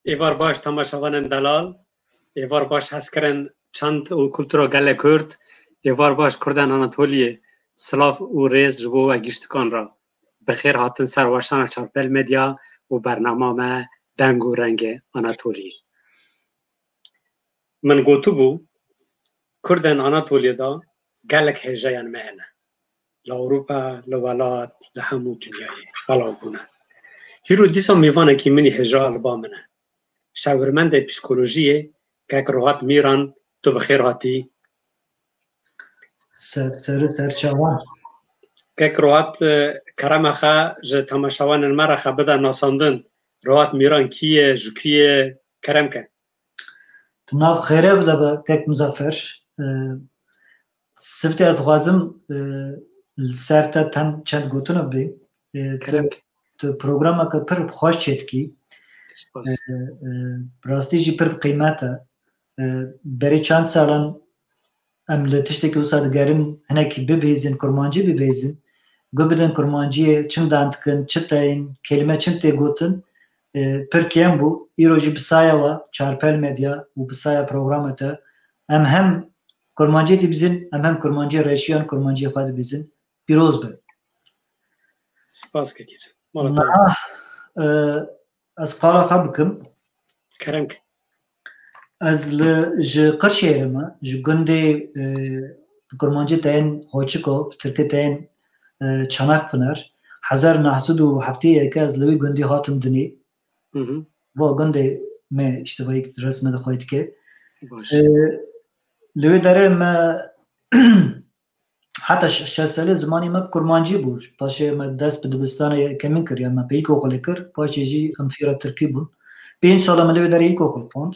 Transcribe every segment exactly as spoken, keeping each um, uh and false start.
Êvar baş temaşevanên delal, êvar baş hezkirin çand û kultura gelê Kurd, êvar baş Kurdan Anatoliyê, silav û rêz ji bo we giştikan re. Bi xêr hatin ser weşana Çarpel Medya û bernama me Deng û Rengê Anatoliyê. Min gotibû, Kurdên Anatoliyê de gelek hêjayên me hene. Li Ewropa, li welat, li hemû dinyayê belav bûne. Hîro dîsa mêvanekî min î hêja li ba min e. Şawirmendê psîkolojiyê kek Rohat Mîran, tu bi xêr hatî. Ser, ser, ser çavan. Kek Rohat, e, kerema xwe ji temaşevanên me re xwe bide nasandin. Rohat Mîran kî ye, ji kû ye? Kerem ke. Tu nav xêrê bide be kek Muzaffer. E, Siftî ez dixwazim, e, li ser te ten çend gotina bê. E, tu, Kerem ke. Tu programeke pir xweş çêdikî. Spas. E, e, rastî jî pir bi qîmet e. E, berê çend salan em li tiştekî wisa digerin, hinek bibihîzin, kurmancî bibihîzin, guh bidin kurmanciyê, çi dan dikin, çi teyên, kelîme çi tê gotin, e, pir kêm bû. Îro jî bi saya we, Çarpel Medya û bi saya programa te, em hem kurmanciyê dibîzin, em hem kurmanciyê reşiyan, kurmanciyê xwe dibîzin. Pîroz be. Spas kekî. Mala te. Niha, e, ez qala xwe bikim. Kerem ke. Ez li, ji Qirşehirê me, ji gundê, e, bi kurmancî tên Hoçiko, bi tirkî tên, e, Çanakpınar. Hezar neh sed û heftê yekê ez li wî gundî hatim dinê. Hı hı. Va gundê me, işte, vayik resme de xweyt ke. Baş. E, li wê derê me heta şeş, şeş salê zimanê me bi kurmancî bû. Paşê me dest bi dibistanê yekemîn kir, ya me bi îlkoxulê kir, paşê jî em fîra tirkî bûn. Pênc sala min li wê derê îlkoxul xwend.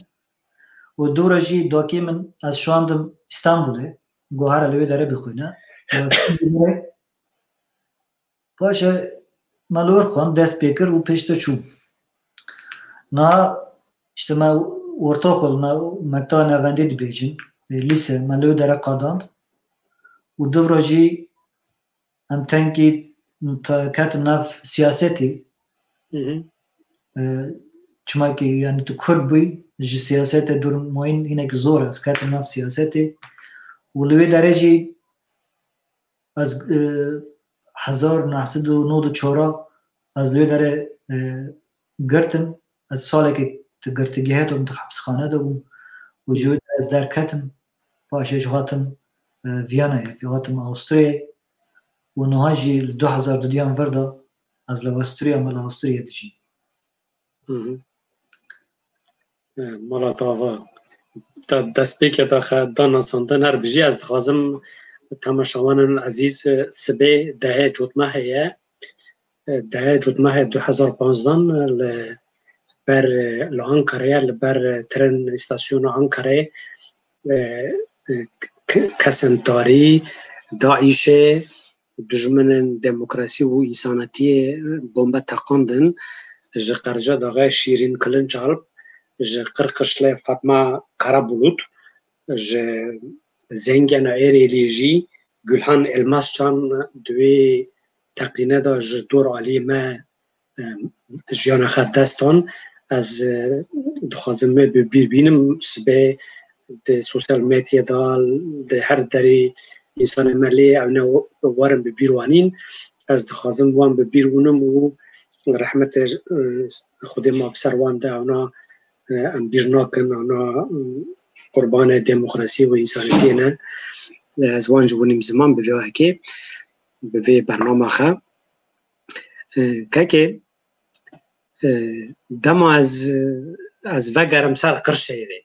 Û dû re jî dokê min ez şandim Îstanbulê. Got here li wê derê bixwîne. Paşê me li wir xwend, dest pê kir û pêşte çû. Na, işte me ortaokul, me mekteba navendî dibêjin, e, lîse, me li wir dere qadand. Û dû re jî em tenkî te-, ketin nav siyasetê. Hı hı. E, çima ki, yani, tu Kurd bûyî, ji siyasetê dûr mayîn hinek zor e, ez ketim nav siyasetê. Û li wê derê jî ez, e, hezar neh sed û nod û çar ez li wê derê, e, girtim. Ez salekê di girtîgehê de bûm, di hepsxane de bûm. Û ji wê derê ez derketim. Paşê jî hatim, e, Viyanayê, hatim Awisturyayê. Û niha jî li du hezar duduyan vir de ez li Awisturyayê me, li Awisturyayê dijîm. Hı hı. E, mala te ava. Te destpêkê de xe da nasandin, her bijî. Ez dixwazim temaşevanên ezîz, e, sibê dehê cotmehê ye. E, dehê cotmehê du hezar panzdan li ber, e, li Ankarayê, li ber, e, tren îstasyona Ankarayê, e, e, k-, kesên tarî, DAIŞê, dijminên demokrasî û însanetiyê bombe teqandin. Ji Qerca Daxê Şîrîn Kilinçalp, ji Qirqişlê Fatma Karabulut, ji Zengena Êrêliyê jî Gulhan Elmascan di wê teqîne de ji dor aliyê me, em, jiyana xwe dest dan. Ez, e, dixwazim me bi bîr bînim, sibê di sosyal medyê de, di her derê însanê me lê ew ne werin bi bîr wanîn. Ez dixwazim wan bi bîr wînim û rehmetê, e, Xwedê ma bi ser wan de ewna, e, em bîr nakin, ewna, e, qurbanê demokrasî û însanetiyê ne. E, ez wan ji winîm ziman bi vê yekê, bi vê bernama xwe. E, kekê, e, dema ez, ez vegerim ser Qirşehîrê.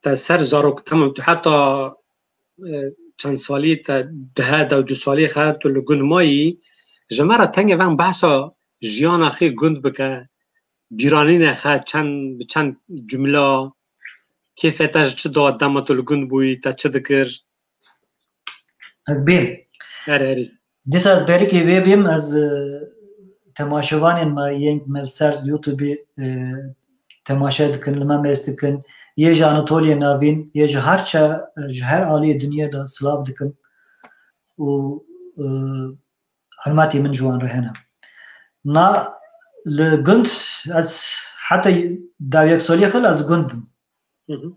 Te ser zarok, temam, tu heta, e, çend salî te, deh, deh û du salî xe tu li gund mayî, ji me re tengê veng behsa jiyana xê gund bike, bîranînê xe çend, bi çend cumla, kêfê te ji çi da dema tu li gund bûyî, te çi dikir? Ez bêm. Erê, erê. Dîsa ez berîkê vê bêm, ez, e, temaşevanên me yên me li ser YouTubeê, e, temaşe dikin, li me mêz dikin, yê ji Anatoliyê Navîn, yê ji her çe, ji her aliyê dinyê de silav dikim û, e, hurmetê min ji wan re hene. Na li gund ez heta davyek saliyê xwe ez gund bûm. Hı hı.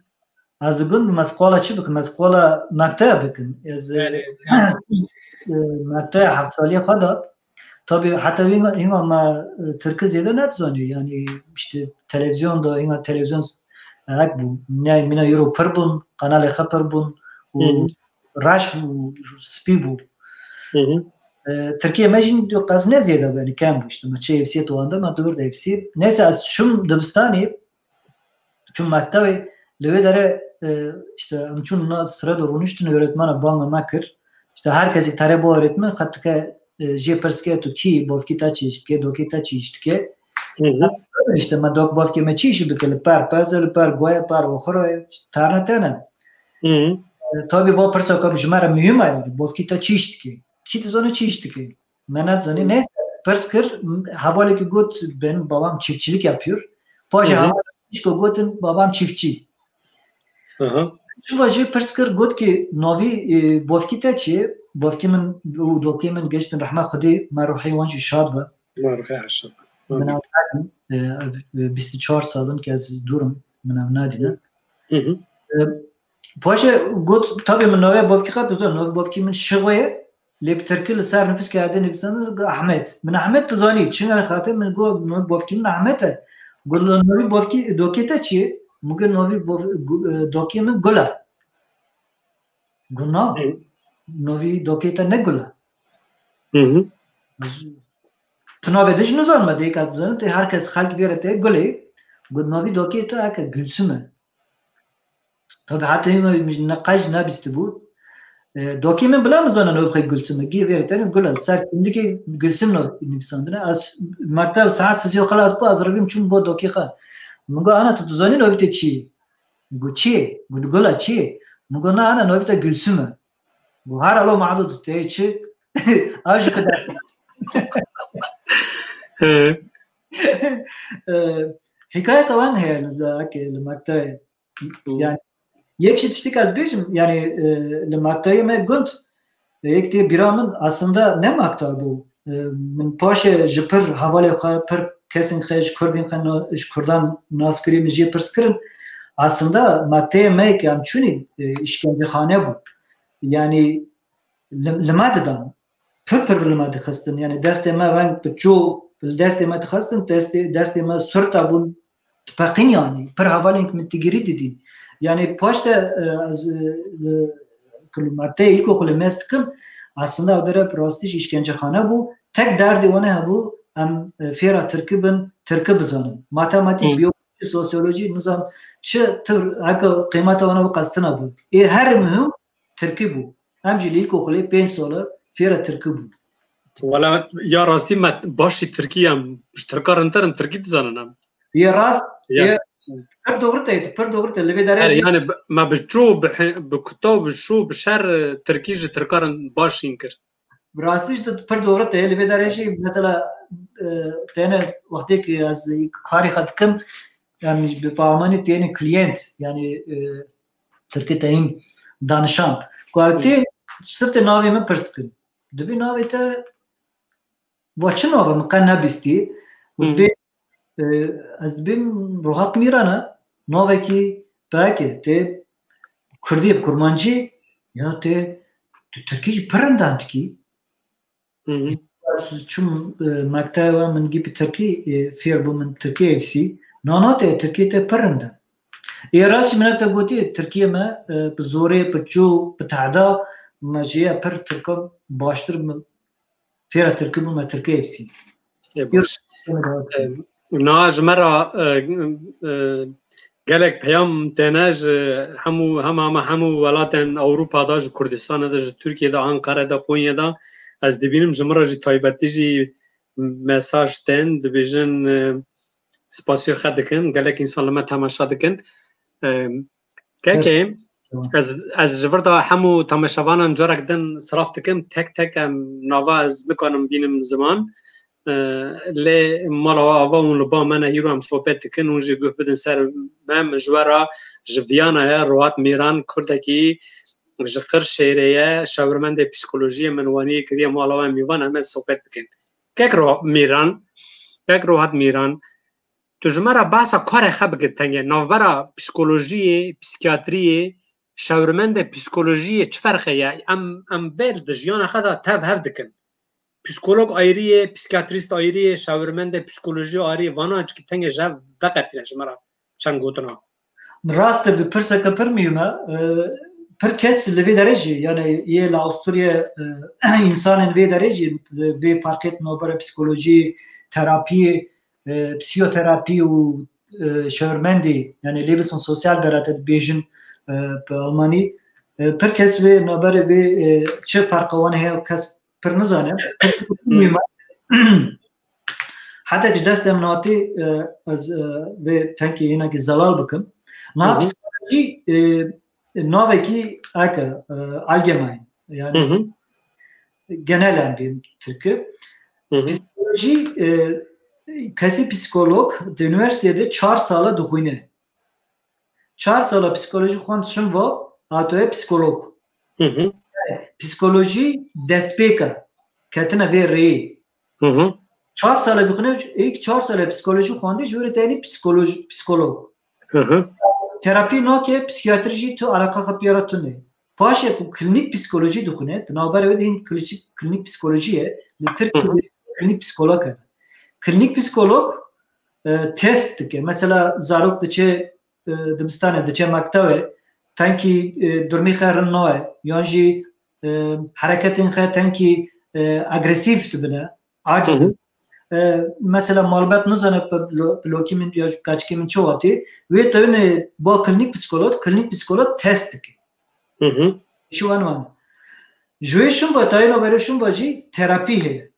Ez li gund bûm, ez qala çi bikim? Ez qala mekteya bikim. Ez, e, Yani, e, mekteya heft saliyê xwe de. Tabii heta hîna, hîna me, e, tirki zêde nedizanî. Yani işte televizyon da, hîna televizyon, e, hek bû. Ne, mîna euro pir bûn, kanalê xwe pir bûn. Û Hı hı. reş bû, spî bû. Hı hı. E, Tirkiye me jî qas ne zêde bû, yani kem bû işte. Me çi F C'yê tu anda, me dûr de F C. Neyse ez çûm dibistanê, çûm mektebê, li wê derê, e, işte, em çûn na sire de rûniştin, öğretmena banga me kir. İşte, her kesî tere bo öğretmen, xetike, e, jê pirs ke tu kî, bavkî te çi iş dike, dokê te çi iş dike. Hı hı. İşte, me dok bavkê me çi iş bike, li per pez e, li per goye, per oxir e, terne tene. Hı hı. E, tabii bu pirsa ku ji me re mühim e, yani, bavkî te çi iş dike? Kî dizane çi iş dike? Me nedizanî. Hı. Neyse, pirs kir, hevalekî got, benim babam çiftçilik yapıyor. Paşê Hı hı. hevalekî gotin, babam çiftçi. Hı hı. Çuva jê pirs kir, got ki, navî, e, bavkî te çi ye? Bavkî min û dokê min geştin rehma Xwedê, me ruhê wan jî şad be. Ma ruhê şad be. Min Amin. ev, e, ev, e, bîst û çar sal in ki ez dûr im, min ev nadîne. Hı hı. E, paşê got, tabii min navê bavkî xwe dizan, navê bavkî min Şigo ye. Lê bi tirkî li ser nifûskê hate nivîsandin, got Ahmet. Min Ahmet dizanî, çi ne xatir min got, min bavkî min Ahmet e. Got, li navî bavkî dokê te çi ye? Min got, navî bav-, gu-, e, dokê min Gul e. Got, na. Hı. Navî dokê te ne Gul e. Hı hı. Tu navê de jî nizanime, dê kes dizanim, tê her kes xelk vêre te Gul e. Got, navî dokê te eke Gülsüm e. Tabi heta hîna min ne qej nebîstibû. E, dokê min bila nizane navê xwe Gülsüm e. Gî vêre tenê Gul e. Li ser kimlikê Gülsüm nav nivîsandine. Ez mekteb saet sêzî xelas bû, ez revîm çûm bo dokê xwe. Min got, ana tu dizanî navê te çi ye? Min got, çi ye? Min got, Gul e, çi ye? Min got, na ana navê te Gülsüm e. Got, her alo mado tu tê çi? Ew ji ku der. He. E, hikayeta wan heye li, li, li mektebê. Hı. Yani, yek jî tiştek ez bêjim, yani, e, li mektebê me gund, e, yek tê bîra min aslında ne mektab bû. E, min paşê ji pir hevalê xwe, pir kesên xwe, ji kurdên xwe, na-, ji kurdan nas kirî min jê pirs kirin. Aslında mektebê me yek em çûnî, e, îşkencexane bû. Yani, li, li me didan. Pir pir li me dixistin. Yani destê me weng piçû li destê me dixistin, destê, destê me surta bûn, dipeqîn yani. Pir hevalên min tigirî didîn. Yani paşte, e, ez, e, e, kilometreyê îlkokulê mez dikim, aslında ew dere bi rastî jî îşkencexane bû. Tek derdê wan hebû, em, e, fêra tirkî bin, tirkî bizanin. Matematîk, Hı. biyolojî, sosyolojî, nizam çi tir, heke qîmeta wan ew qestina bû. Ê her muhim tirkî bû. Em jî li îlkokulê pênc sal e fêra tirkî bûn. Wala ya rastî me başî tirkî em ji tirka rintir in, tirkî dizanin em. Yê rast, Ya. yê pir doğru te, pir doğru te. Li vê derê Er, jî yani bi, me bi çû bi, he-, bi kuto, bi şû, bi şer, e, tirkî ji tirka rin baş hîn kir. Bi rastî jî tu pir doğru te. Li vê derê jî mesela, e, têne wextê ki ez karê xwe dikim, em bi pamanî têne klient, yani, e, tirkî teyîn danişan. Ku ew tê, Hı. siftê navê min pirs dikin. Dibê navê te va çi nav e, min qe nebîstî. Û Hı. dibê, e, ez dibêm Rohat Mîran e, navekî peyek e, tê kurdî, bi kurmancî, ya tê tu tirkî jî pir rindan dikî. Hı hı. Ez çûm, e, mekteba min gî bi tirkî, e, fêr bû min tirkî evsî. Na, na te, tirkî te pir rind e. Ê rast jî minek te gotî, tirkiyê me, e, bi zorê, bi çû, bi tehda, me jê ye pir tirka baştir min fêra tirkî bû, me tirkî evsî. E, baş. Yok, E, na ji me re, e, e, gelek peyam têne ji hemû, hema me hemû welatên Ewropa de, ji Kurdistanê de, ji Tirkiye de, Ankara de, Konya de, ez dibînim ji min re jî taybetî jî mesaj tên, dibêjin, e, spasiyo xwe dikin, gelek însan li me temaşa dikin. E, Kekê, Baş. ez, ez ji vir de hemû temaşevanan carek din silav dikim, tek tek em nava ez nikarim bînim ziman. E, lê mala we ava hûn li ba me ne, îro em sohbet dikin, hûn jî guh bidin ser me. Min ji we re ji Viyana ye, Rohat Mîran, kurdekî ji Qirşêrê ye, şawirmendê psîkolojiyê, min waniyê kiriye mala we, em ê van em ê sohbet bikin. Kek Ro-, Mîran, kek Rohat Mîran, Tu ji me re behsa karê xwe bike tengê. Navbera psîkolojiyê, psîkiyatriyê, şewirmendê psîkolojiyê çi ferqe ye? Em, em vê di jiyana xwe de tev hev dikin. Psîkolog ayrî ye, psîkiyatrîst ayrî ye, şewirmendê psîkolojiyê ayrî ye. Vana çikî tengê ji hev veqetîne ji me re çend gotina. Rast e, bi pirseke pir muhîm e. E, pir kes li vê derê jî, yani yê li Asturyayê, e, însanên vê derê jî, e, vê ferqê navbera psîkolojî, terapiyê, e, psîkoterapî û, e, şewirmendî, yani Lebenssozialberater dibêjin, e, bi almanî. E, pir kes vê navberê vê, e, çi ferqa wan heye kes pir nizane. Heta ji destê min hatî, e, ez, e, vê tenkî hinekî zelal bikim. Niha psîkolojî, e, navekî eke, e, allgemein. Yani genel em bîn tirki. Psîkolojî, e, kesî psîkolog di unîversîteyê de çar sala dixwîne. Çar sala psîkolojî xwend çim va, hatoye psîkolog. Psîkolojî destpêk e, ketine vê rêyê. Çar sala dixwîne, êk çar sala psîkolojî xwendî, ji wê re tenê psîkoloj-, psîkolog. Terapî nake, psîkiyatrî jî tu eleqa xwe pê re tune. Paşê ku klînîk psîkolojî dixwîne, di navberê wê de hîn klînîk, klînîk psîkolojî ye, li Tirkî de klînîk psîkolog e. Klînîk psîkolog, e, test dike. Mesela zarok diçe, e, dibistanê, diçe mektewê, tenkî, e, durmî xwe rin naye, yan jî, e, hereketên xwe tenkî, e, agresîf dibine, aciz dibine. E, mesela malbet nizane pe-, lo-, pilokî min ya keçikê min çi watê, wê tewne ba klînîk psîkolog, klînîk psîkolog test dike. Ji wan wan. Ji wê şûn ve tayê navberê şûn ve jî terapî heye.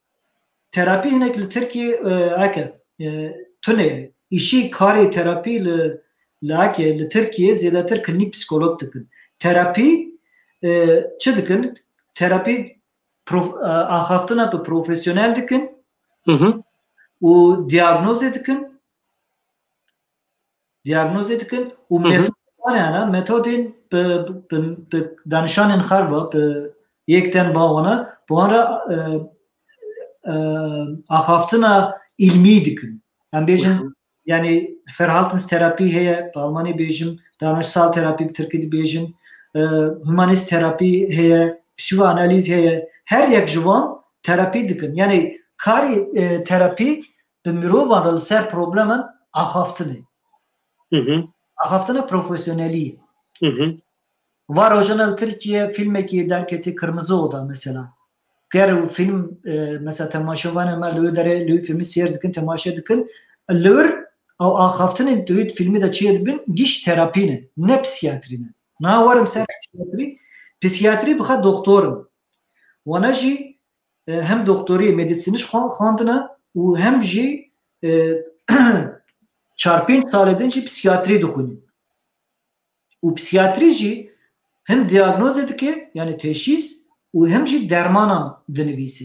Terapî hinek li Tirkiyê, e, eke, e, tune. Îşî karê terapî li, li eke, li Tirkiyê zêdetir klînîk psîkolog dikin. Terapî, e, çi dikin? Terapî prof-, e, axaftina bi profesyonel dikin û diagnozê dikin. Diagnozê dikin û metodên wan hene, metodên bi, bi, bi danişanên xerba, bi yek ten ba wana, bi wan re, e, e, axaftina îlmî dikin. Em bêjin, yani Verhaltenstherapie heye, bi almanî bêjim, Davranışsal Therapie bi tirkî dibêjin, e, humanist terapî heye, psikoanalîz heye. Her yek ji wan terapî dikin. Yani karê, e, terapî bi mirovan re li ser probleman axaftinê. Axaftina profesyonelî. Va rojana li Tirkiye fîlmekî derketî Kırmızı Oda mesela. Ger û fîlm, e, mesela temaşevanê me li wê derê li wî fîlmî sêr dikin, temaşe dikin. Li wir ew axaftinên di wî fîlmî de çiyê dibin, giş terapî ne, ne psikiyatrî ne. Niha werim ser psikiyatrî, psikiyatrî bi xwe doktor in. Wana jî e, hem doktorî, medîsînî xwe-, xwendine û hem jî, e, çar pênc salê din jî psîkiyatrî dixwînin. Û psîkiyatrî jî hem diyagnoze dike, yani teşhîs, û hem jî dermanan dinivîse.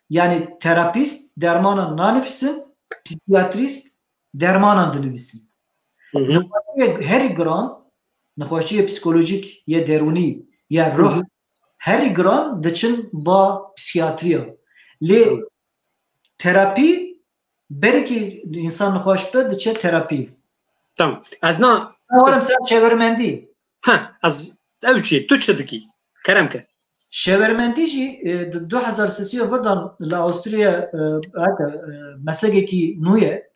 Yani terapîst dermanan nanivîsin, psîkiyatrîst dermanan dinivîsin. Nexweşiyê herî giran, nexweşiyê psîkolojîk, yê derûnî, yê ruh, herî giran diçin ba psîkiyatriya. Lê terapî, berî kî însan nexweş be, diçe terapî. Tamam. Ez na... Werim ser çevirmendî. Ha, ez ew çi, tu çi dikî? Kerem ke. Şewermendî jî, e, di du hezar sêzdeh virdan li Awusturya, e, heke, e, meslekekî nû ye.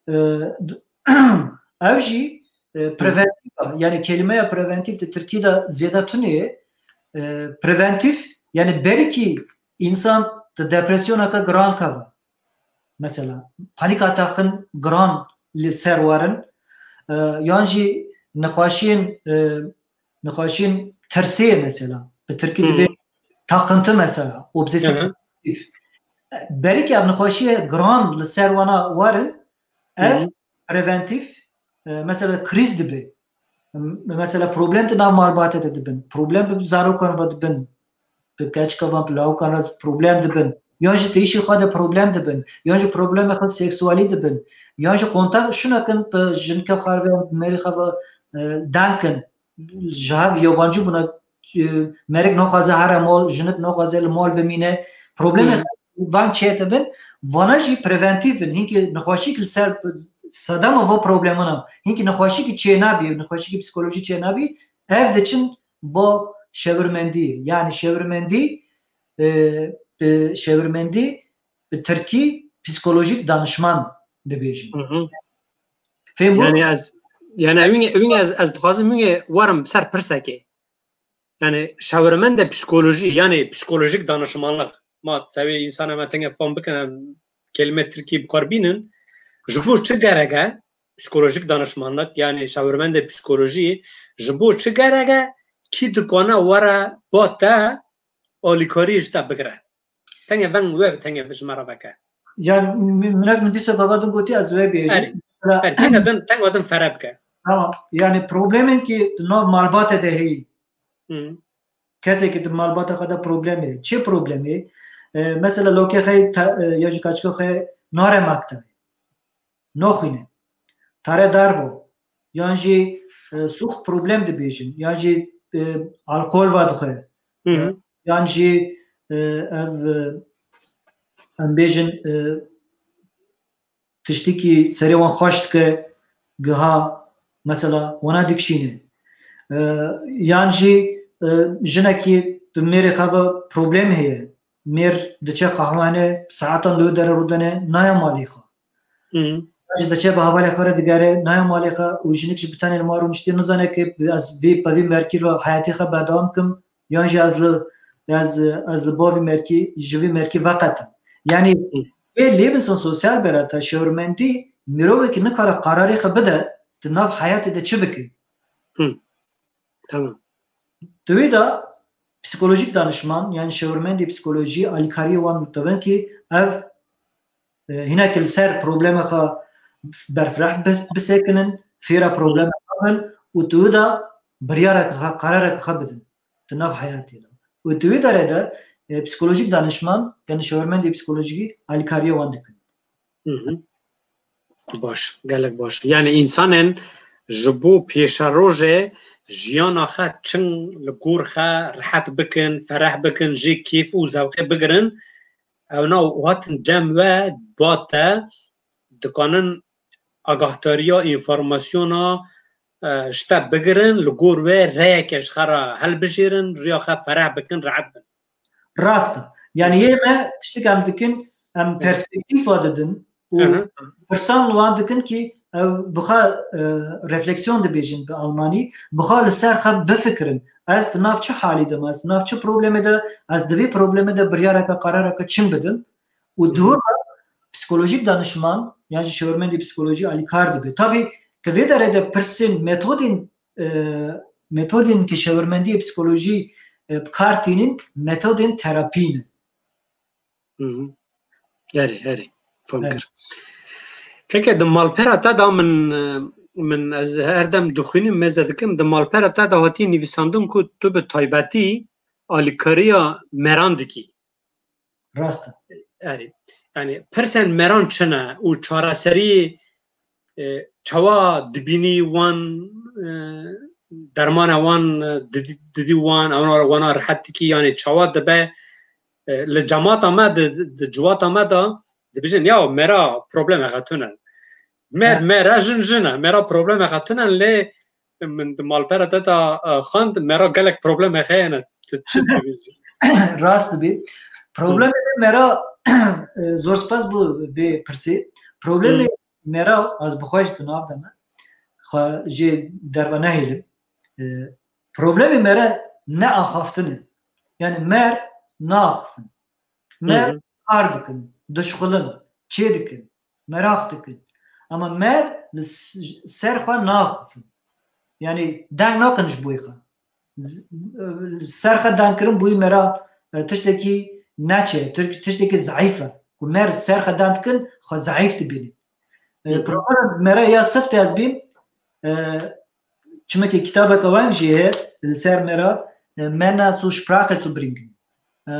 E, d-, ev jî, e, preventîf e. Yani kelimeya preventîf di Tirkî de zêde tune ye. E, preventîf, yani berî kî însan di depresyoneke giran keve. Mesela, panik ataxin giran li ser werin, e, yan jî nexweşiyên, e, nexweşiyên tirsê mesela, bi tirkî dibê takıntı mesela, obsesif kompulsif. Berî kî ev nexweşiyê giran li ser wana werin, ev preventîf, e, mesela krîz dibe. M-, mesela problem di nav malbatê de dibin. Problem bi zarokan ve dibin. Bi keçika van, bi lawikan re problem dibin. Yan jî têşî xwe de problem dibin. Yan jî problemê xwe seksualî dibin. Yan jî kontak şunekin bi jinke xwe ve, merî xwe ve, e, deng kin. Ji hev yabancî bûne, e, merik naxwaze here mal, jinik naxwaze li mal bimîne. Problemê xwe van çêdibin, vana jî preventîf in. Hinkî nexweşîk li ser sedema va problemana, hinkî nexweşîkî çênabî, nexweşîkî psîkolojî çênabî, ev diçin bo şewirmendî. Yani şewirmendî, e, e, şewirmendî bi tirkî psîkolojîk danişman dibêjin. Hı hı. Fêm bû? Yani ez, yani wînê, wînê ez, ez dixwazim wînê werim ser pirsekê. Yani şewirmende psîkolojî, yani psîkolojîk danişmanlik. Ma sevê însan em tenge fam bikin, em kelîme tirkî bi kar bînin. Ji bo çi gerek e psîkolojîk danişmanlik, yani şewirmende psîkolojî, ji bo çi gerek e, kî dikane were ba te alîkarî ji te bigire? Tenge veng we, tenge ji me re veke. Ya, mi-, minek min dîsa gava din gotî, ez wê bêjim. Erê. Mesela, Erê, tenga din, tenga din fere bike. Tamam. Yani problemên ki di nav malbate de heyî. Hı. Kesê ki di malbata xwe de problemê. Çi problemê? E, mesela lokê xwe ta-, e, ya jî kaçka xwe nare mektebê. Naxwîne. Tare dervo. Yan jî, e, suxt problem dibêjin. Yan jî, e, alkol vadixwe. Hı hı. E, yan jî, e, ev, e, em bêjin, e, tiştekî serê wan xweş dike, giha, mesela, wana dikişîne. E, yan jî, e, jinekî bi mêrê xwe ve problem heye. Mêr diçe qehwehane, saetan li wê dere rûdene, naya malê xwe. Hı. Ji diçe bi hevalê xwe re digere, naya malê xwe û jinik jî bi tenê li mal rûniştî nizane ki ez vê pevî merkî re heyetî xwe berdewam kim, yan jî ez li, ez, ez li bavî merkî, ji vî merkî veqetim. Yani, Hı. ê lê binsan sosyal berata şewirmendî mirovekî nikare qararê xwe bide, di nav heyatê de çi bike? Hı. Tamam. Di wê de psîkolojîk danişman, yani şewirmendê psîkolojî, alîkariyê wan mutebenî ev, e, hinek li ser problema xwe berfireh bis-, bisekinin, fêra problema xwe bin û di wê de biryareke xwe, qerareke xwe bidin di nav heyatê de. Û di wê derê de, e, psîkolojîk danişman, yani şewirmendê psîkolojî alîkariyê wan dikin. Hı hı. Baş, gelek baş. Yani însanên ji bo pêşerojê jiyana xwe çing li gor xwe rehet bikin, fereh bikin, jê kêf û zewqê bigirin, ewna hatin cem we, ba te dikanin agahtariya, înformasyona, e, ji te bigirin, li gor wê rêyeke ji xwe re hilbijêrin, riya xwe fereh bikin, rehet bin. Rast e. Yani yê me tiştek em dikin, em Hı. perspektîfa didin û Hı hı. pirsan li wan dikin ki ew bi xwe, e, refleksiyon dibêjin bi almanî, bi xwe li ser xwe bifikirin. Ez di nav çi halî de me, ez di nav çi problemê de, ez di vê problemê de biryareke, qarareke çin bidim. Û Hı hı. di wir de psîkolojîk danişman, yan jî şewirmendê psîkolojî alîkar dibe. Tabî, di vê derê de pirsên metodên, e, metodên ki şewirmendiyê psîkolojî, e, bi kar tînin, metodên terapî ne. Hı hı. Erê, erê. Fam Evet. kir. Keke di malpera te de min, e, min ez her dem dixwînim, mêze dikim, di malpera te de hatî nivîsandin ku tu bi taybetî alîkariya meran dikî. Rast e. Erê. Yani pirsên meran çi ne û çareserî, e, çawa dibînî wan, e, dermana wan, e, didî, didî wan, wana, wana rehet dikî, yani çawa dibe, e, li cemata me, di, di civata me de dibêjin, ya mera problemeke tune. Mer, Ha. mera jin, jin e, mera problemeke tune, lê min di malpera te de, e, xwend, mera gelek problemeke heye ne. Tu çi dibêjî? Rast dibî. Problemê Hı. me ra, e, zor spas bo vê pirsê. Problemê Hı. me ra, ez bi xwe jî di nav de me. Xwe jê derve nehêlim. E, problemê me re ne axaftin e. Yani mer naaxifin. Mer Hı hı. kar dikin, dişxulin, çê dikin, meraq dikin. Ama mer li s-, ser xwe naxifin. Yani deng nakin ji boyê xwe. Z-, li ser xwe deng kirin boyê me ra, e, tiştekî neçe, tir-, tiştekî zeîf e. Ku mer ser xwe deng dikin, xwe zeîf dibînin. E, Hı hı. Problema me ra ya siftê ez bîm, e, çimekî kitabeke wan jî heye li ser me ra, e, Männer zur Sprache zu bringen. E,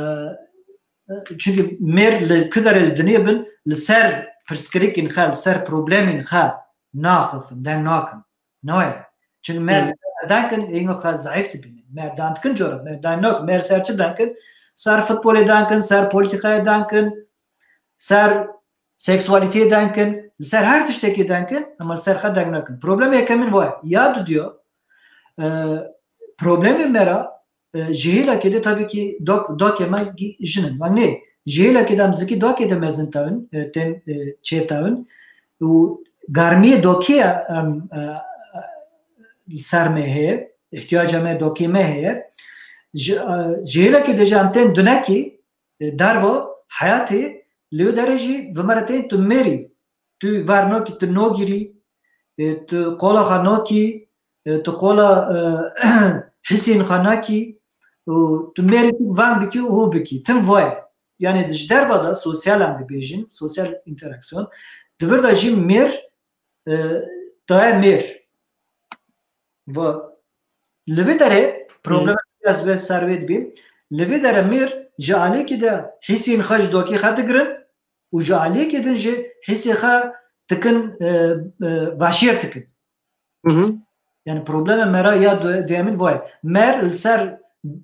e, çünkü mêr li ku derê li dinyê bin, li ser pirsgirêkên xwe, li ser problemên xwe naxifin, deng nakin. Nayê. Çünkü mêr Hı. li ser deng kin, êngo xwe zeîf dibînin. Mêr deng dikin cora, mêr deng nakin, mêr ser çi deng kin? Ser futbolê deng kin, ser polîtîkayê deng kin, ser seksualîteyê deng kin, li ser her tiştekê deng kin, hema li ser xwe deng nekin. Problemê yekemin wa ye. Ya dudiya, e, problemê me re, e, ji hêlekê de tabii ki dok-, dokê me gî-, jin in. Yanî ji hêlekê de em zikî dokê de mezin tewin, e, tên, e, çê tewin û garmiyê dokê em, e, e, li ser me heye, ihtiyaca me dokê me heye. Ji, e, ji hêlekê de jî em tên dunekî, e, derva heyatê, li wê derê jî bi me re tên tu mêrî, tu ver nakî, tu nagirî, e, tu qola xwe nakî, e, tu qola, e, hîsên xwe nakî û tu mêrî tu veng bikî û hû bikî. Tim vay. Yani ji derva de sosyal em dibêjin, sosyal interaksiyon. Di vir de jî mêr, e, daye mêr. Va, li vê derê problem ez vê ser vê dibîm. Li vê derê mêr ji alîkî de hîsên xwe ji dokê xwe digirin û ji aliyekê din jî hîsê xwe dikin, e, e, veşêr dikin. Hı hı. Yani probleme mera ya du-, duyemin vay. Mer li ser,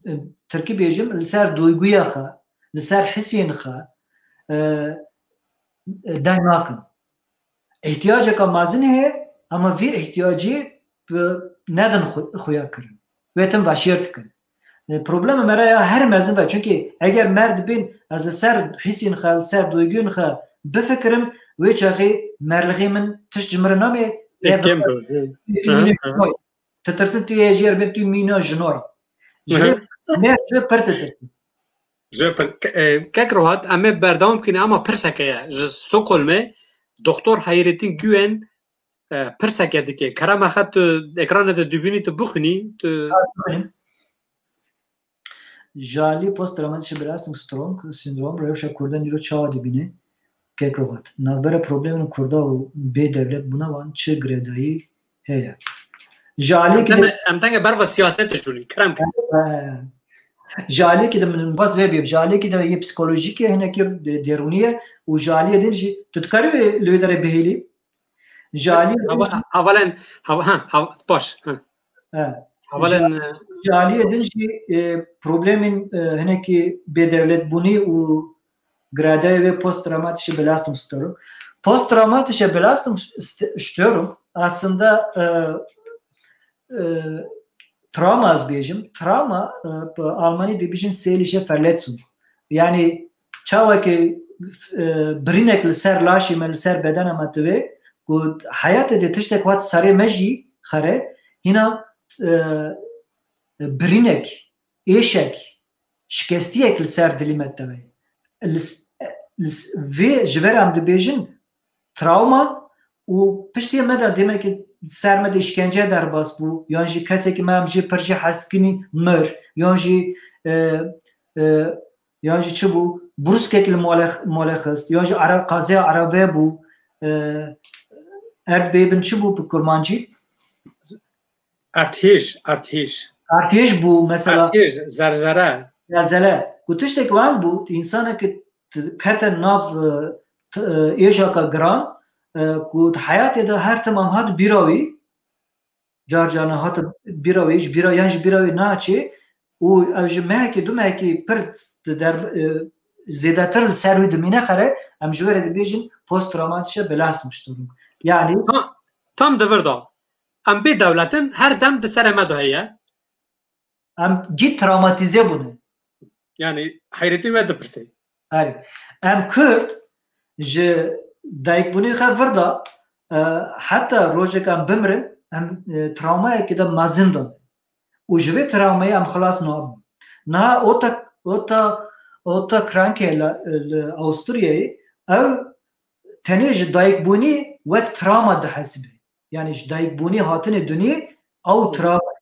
e, Tirkî bêjim, li ser duyguya xwe, li ser hîsên xwe, e, e, deng nakin. Îhtiyaceka mezin heye, ama vî îhtiyacî bi nedin xu-, xuya kirin. Wê tim veşêr dikin. E, problema me re ya her mezin be. Çünkü eger mer dibên ez li ser hîsên xwe, li ser duyguyên xwe bifikirim, wê çaxê merlixê min tişt ji min re namê. Yê kêm be. Tu mîna jinoy. Tu tirsin tu yê jêr bin tu mîna jinoy. Ji vê mer ji pir ditirsin. Ji pir, ke-, e, kek Rohat, em ê berdewam bikin, ama pirseke ye. Ji Stockholmê Doktor Hayrettin Güven, e, pirseke dike. Kerema xwe tu ekranê de dibînî, tu bixwînî, tu Ji alî post travmatische Belastungsstörung sindrom rewşa Kurdan îro çawa dibîne? Kek Rohat. Navbera problemên Kurda û bê dewlet bûna wan çi girêdayî heye? Ji alî Em ki de tenge, em tenge berva siyasetê çûnî. Kerem ke. Ji aliyekî de min xwest vê bêb. Ji aliyekî de yê psikolojîk e, hinekî de-, derûnî ye û ji aliyê din jî tu dikarî wê li wê derê bihêlî. Ji aliyê din Hava-, jî Havalen, hava-, ha, hava-, baş, ha. He. Havalen, Ji, e, ji aliyê din jî, e, problemên, e, hinekî bêdewletbûnî û giradeyê wê post-traumatische Belastungsstörung. Post-traumatische Belastungsstörung aslında, e, e, travma ez bêjim. Travma, e, bi Almanî dibêjin seelische Verletzung. Yani çawekî, e, birînek li ser laşê me, li ser bedena me divê, ku heyatê de tiştek hat serê me jî xere, hîna, e, birînek, êşek, şikestiyek li ser dilî me divê. Li s-, li s-, vê ji ver em dibêjin, travma û piştî me de demekî ser me de îşkence derbas bû, yan jî kesekî me em jê pir jê hez dikinî mir, yan jî, e, e, yan jî çi bû? Brûskek li mole, mole xist, yan jî ara-, qazaya erebe bû, e, erdbêbin çi bû bi kurmancî? Erdhêj, erdhêj. Erdhêj bû, mesela. Erdhêj, zerzere. Zelzele. Ku tiştek wan bû, însanekî t-, kete nav, e, t-, e, êjaka giran, e, ku di heyatê de her tim em hat bîra wî, car carna hat bîra wî, ji bîra, yan ji bîra wî naçê û ew ji mehekî, du mehekî pir di der, e, zêdetir li ser wî dimîne xere, em ji wê re dibêjin post-traumatische Belastungsstörung. Yani Tam, tam di vir de. Em bê dewletin her dem di serê me de heye. Em gî travmatîze bûne. Yani heyretî we dipirsê. Erê. Em Kurd ji dayikbûnê xwe vir de, e, heta rojek em bimirin, em, e, travmayekê de mezin de ne. Û ji vê travmayê em xilas nabin. Niha Otto, Otto, Otto Kranke li, li Awisturyayê ew tenê ji dayikbûnî wek travma dihesibe. Yani ji dayikbûnî hatinê dunî ew travma.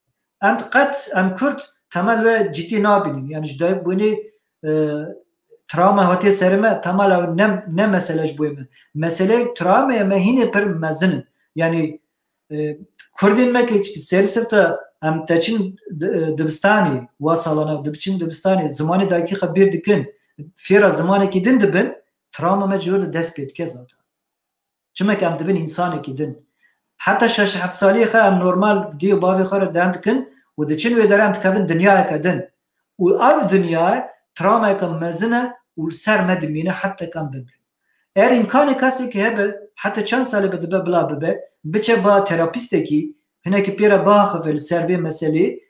Em qet, em Kurd temel we cidî nabînin. Yani ji dayikbûnî, e, travma hatiye serê me, temel ew ne, ne mesele ji bo me. Mesele travmaya me hînê pir mezin in. Yani, e, Kurdên me ki serî sifte em teçin di-, e, dibistanê, wa salana dibiçin dibistanê, zimanê dayikî xwe bîr dikin, fêra zimanekî din dibin, travma me ji wir de dest pê dike zaten. Çimeke em dibin însanekî din. Heta şeş heft saliyê xwe em normal dê û bavê xwe re deng dikin û diçin wê derê em dikevin dinyayeke din. Û ev dinya travmayeke mezin e û li ser me dimîne heta em bimirin. Eğer îmkanê kesekî hebe, heta çend salê be dibe bila bibe, biçe ba terapîstekî, hinekî pê re biaxive li ser vê meselê,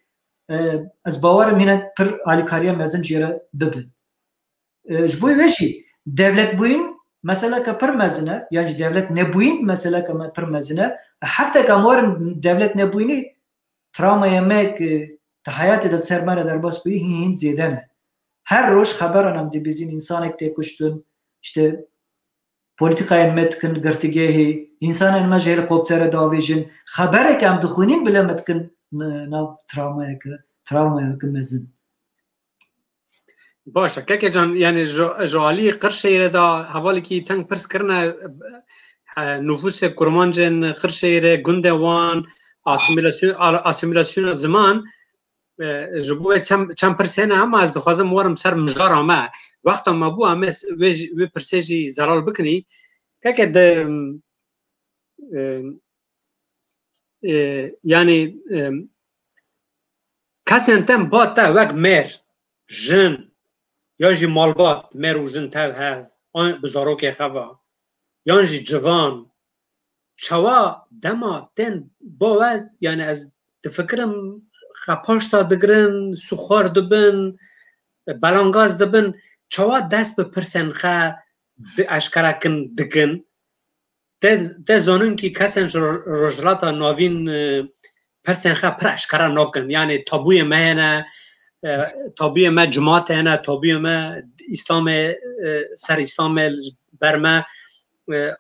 e, ez bawer im hinek pir alîkariya mezin jê re bibe. E, ji bo wê jî dewletbûyîn meseleke pir mezin e, yan jî dewlet nebûyîn meseleke me pir mezin e. Heta ka em werin dewlet nebûyînê, travmaya me ku di heyatê de di ser me re derbas bûyî hîn hîn zêde ne. Her roj xeberan em dibîzin, însanek tê kuştin, işte polîtîkayên me dikin girtîgehê, însanên me ji helîkoptere davêjin, xeberek em dixwînin bile me dikin, e, nav travmayeke, travmayeke mezin. Baş e, keke can, yani ji, ji alî Qirşehîrê de hevalekî teng pirs kirine, e, nufusê kurmancên Qirşehîrê, gundê wan, asîmîlasyon-, a-, asîmîlasyona ziman, e, ji bo wê çend, çend pirs hene, ama ez dixwazim werim ser mijara me. Wexta me bû, em ê s-, wê jî, wê pirsê jî zelal bikinî. Keke de, e, e, yani, e, kesên te ba te wek mêr, jin, ya jî malbat, mêr û jin tev hev, an bi zarokê xeva, yan jî civan, çawa dema tên ba we, yani ez difikirim, xepaşta digirin, suxar dibin, belangaz dibin, çawa dest bi pirsên xe di eşkere kin dikin? Te, te zanin kî kesên ji Ro-, Rojhilata Navîn, e, pirsên xe pir eşkere nakin. Yani tabûyê me hene, e, tabûyê me cimatê hene, tabûyê me Îslamê, e, ser Îslamê li ber me, e,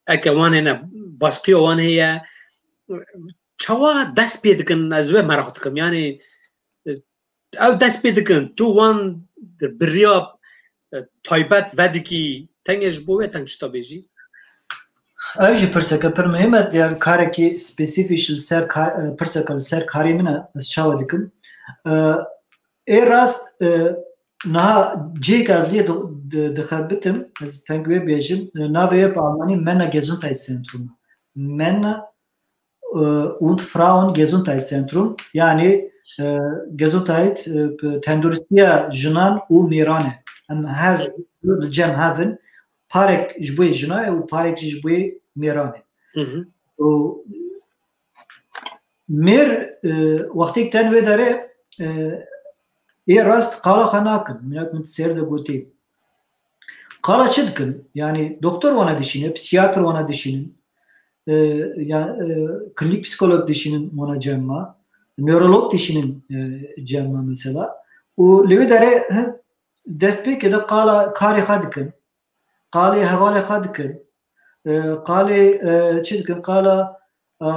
eke wan hene, baskiya wan heye. Çawa dest pê dikin, ez wê meraq dikim. Yani, e, ew dest pê dikin, tu wan bi riya, e, taybet vedikî, tengê ji bo wê teng tişta bêjî? Ev jî pirseke pir muhîm e, yani karekî spesîfîk li ser ka-, e, pirseke li ser karê min e, ez çawa dikim? E, ê rast, e, niha cihêk ez lê di-, di-, dixebitim, ez teng wê bêjim, e, navê wê bi almanî Männer-Gesundheitszentrum e. Männer e, und Frauen Gesundheitszentrum, yani, e, Gesundheit, e, tenduristiya jinan û mêran e. Em her du li cem hev in, parek ji bo jina ye û parek jî ji bo mêran e. Hı hı. Û mêr, e, wextê ten wê derê, e, ê rast qala xwe nakin. Minak min sêr de gotî. Qala çi dikin? Yani doktor wana dişîne, psiyatr wana dişînin, e, ya, e, klinik psikolog dişînin wana cem me, nörolog dişînin, e, cem me mesela. Û li wê derê, he, destpêkê de qala karê xwe dikin. Qalê hevalê xwe dikin. E, qalê, e, çi dikin? Qala, e,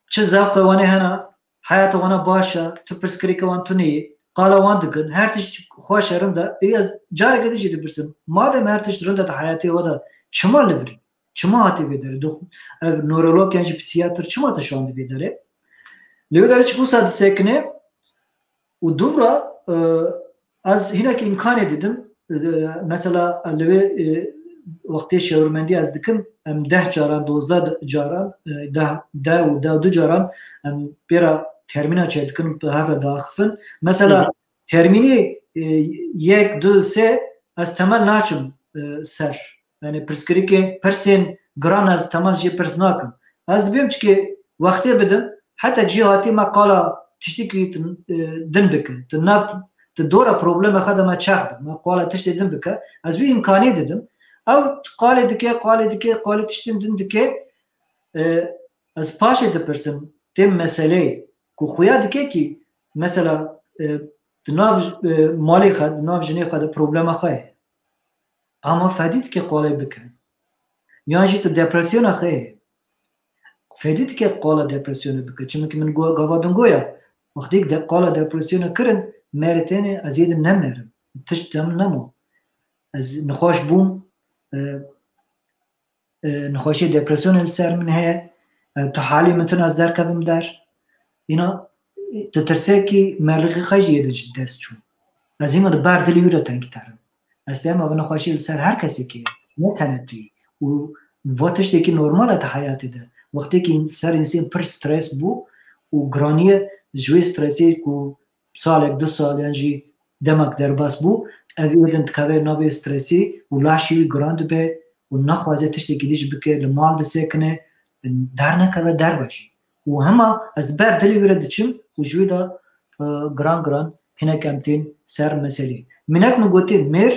çi zewqê wan ê hene, heyata wan e baş e, tu pirsgirêkê wan tune ye, qala wan dikin, her tişt xweş e, rind e. Ê, ez careke din jî dipirsim, madem her tişt rind e di heyatê we de, çima li vir î? Çima hatî vê derê? Dok-, ev nörolog yan jî psiyatr çima te şandî vê derê? Li wê derê çi wisa disekine û dûvra, e, ez hinekî îmkanê didim. E, mesela, li wê, e, wextê şêwirmendî ez dikim, em deh caran, dozdeh caran, e, deh, deh û deh û du caran em pê re termîna çêdikin, bi hev re diaxifin. Mesela, Hı. termînê, e, yek, du, sê, ez temel naçim, e, ser. Yani pirsgirêkê, pirsên giran ez temel jê pirs nakim. Ez dibêm çikê wextê bidim, heta cî hatî me qala tiştekî tu, e, din bike. Tu nav, tu dora problema xwe de me çax be. Me qala tiştê din bike. Ez wî îmkanê didim. Ew qalê dike, qalê dike, qalê tiştên din dike. E, ez paşê dipirsim, têm meseleyê ku xuya dike kî, mesela, e, di nav, e, malê xwe, di nav jinê xwe de problema xwe ye. Ama fedî dike qalê bike. Yan jî tu depresyona xwe ye. Fedî dike qala depresyona bike. Çimkî min go-, gava din goya, wextêk de qala depresyona kirin, merê tenê ez yê din nemerim. Tişt dem nemo. Ez nexweş bûm, e, e, nexweşê depresyonê li ser min heye. E, tu halî min tune ez derkevim der. Îna, e, tu tirsê kî merlixê xwe jî yê de ji dest çû. Ez hîna li ber dilê wî re tengî terim. Ez dema vê nexweşî li ser her kesekî ye, ne tenê tu yî. Û va tiştekî normal e di heyatê de. Wextêkî ser însên pir stres bû û giraniyê ji wê stresê ku salek, du sal yan jî demek derbas bû, ev êdin dikeve navê stresî û laşê wî giran dibe û naxwaze tiştekî dî jî bike, li mal disekine, dernekeve derve jî. Û hema ez ber dilê wî re diçim û ji wî de, e, giran giran hinek em tên ser meselê. Minek min gotê, mêr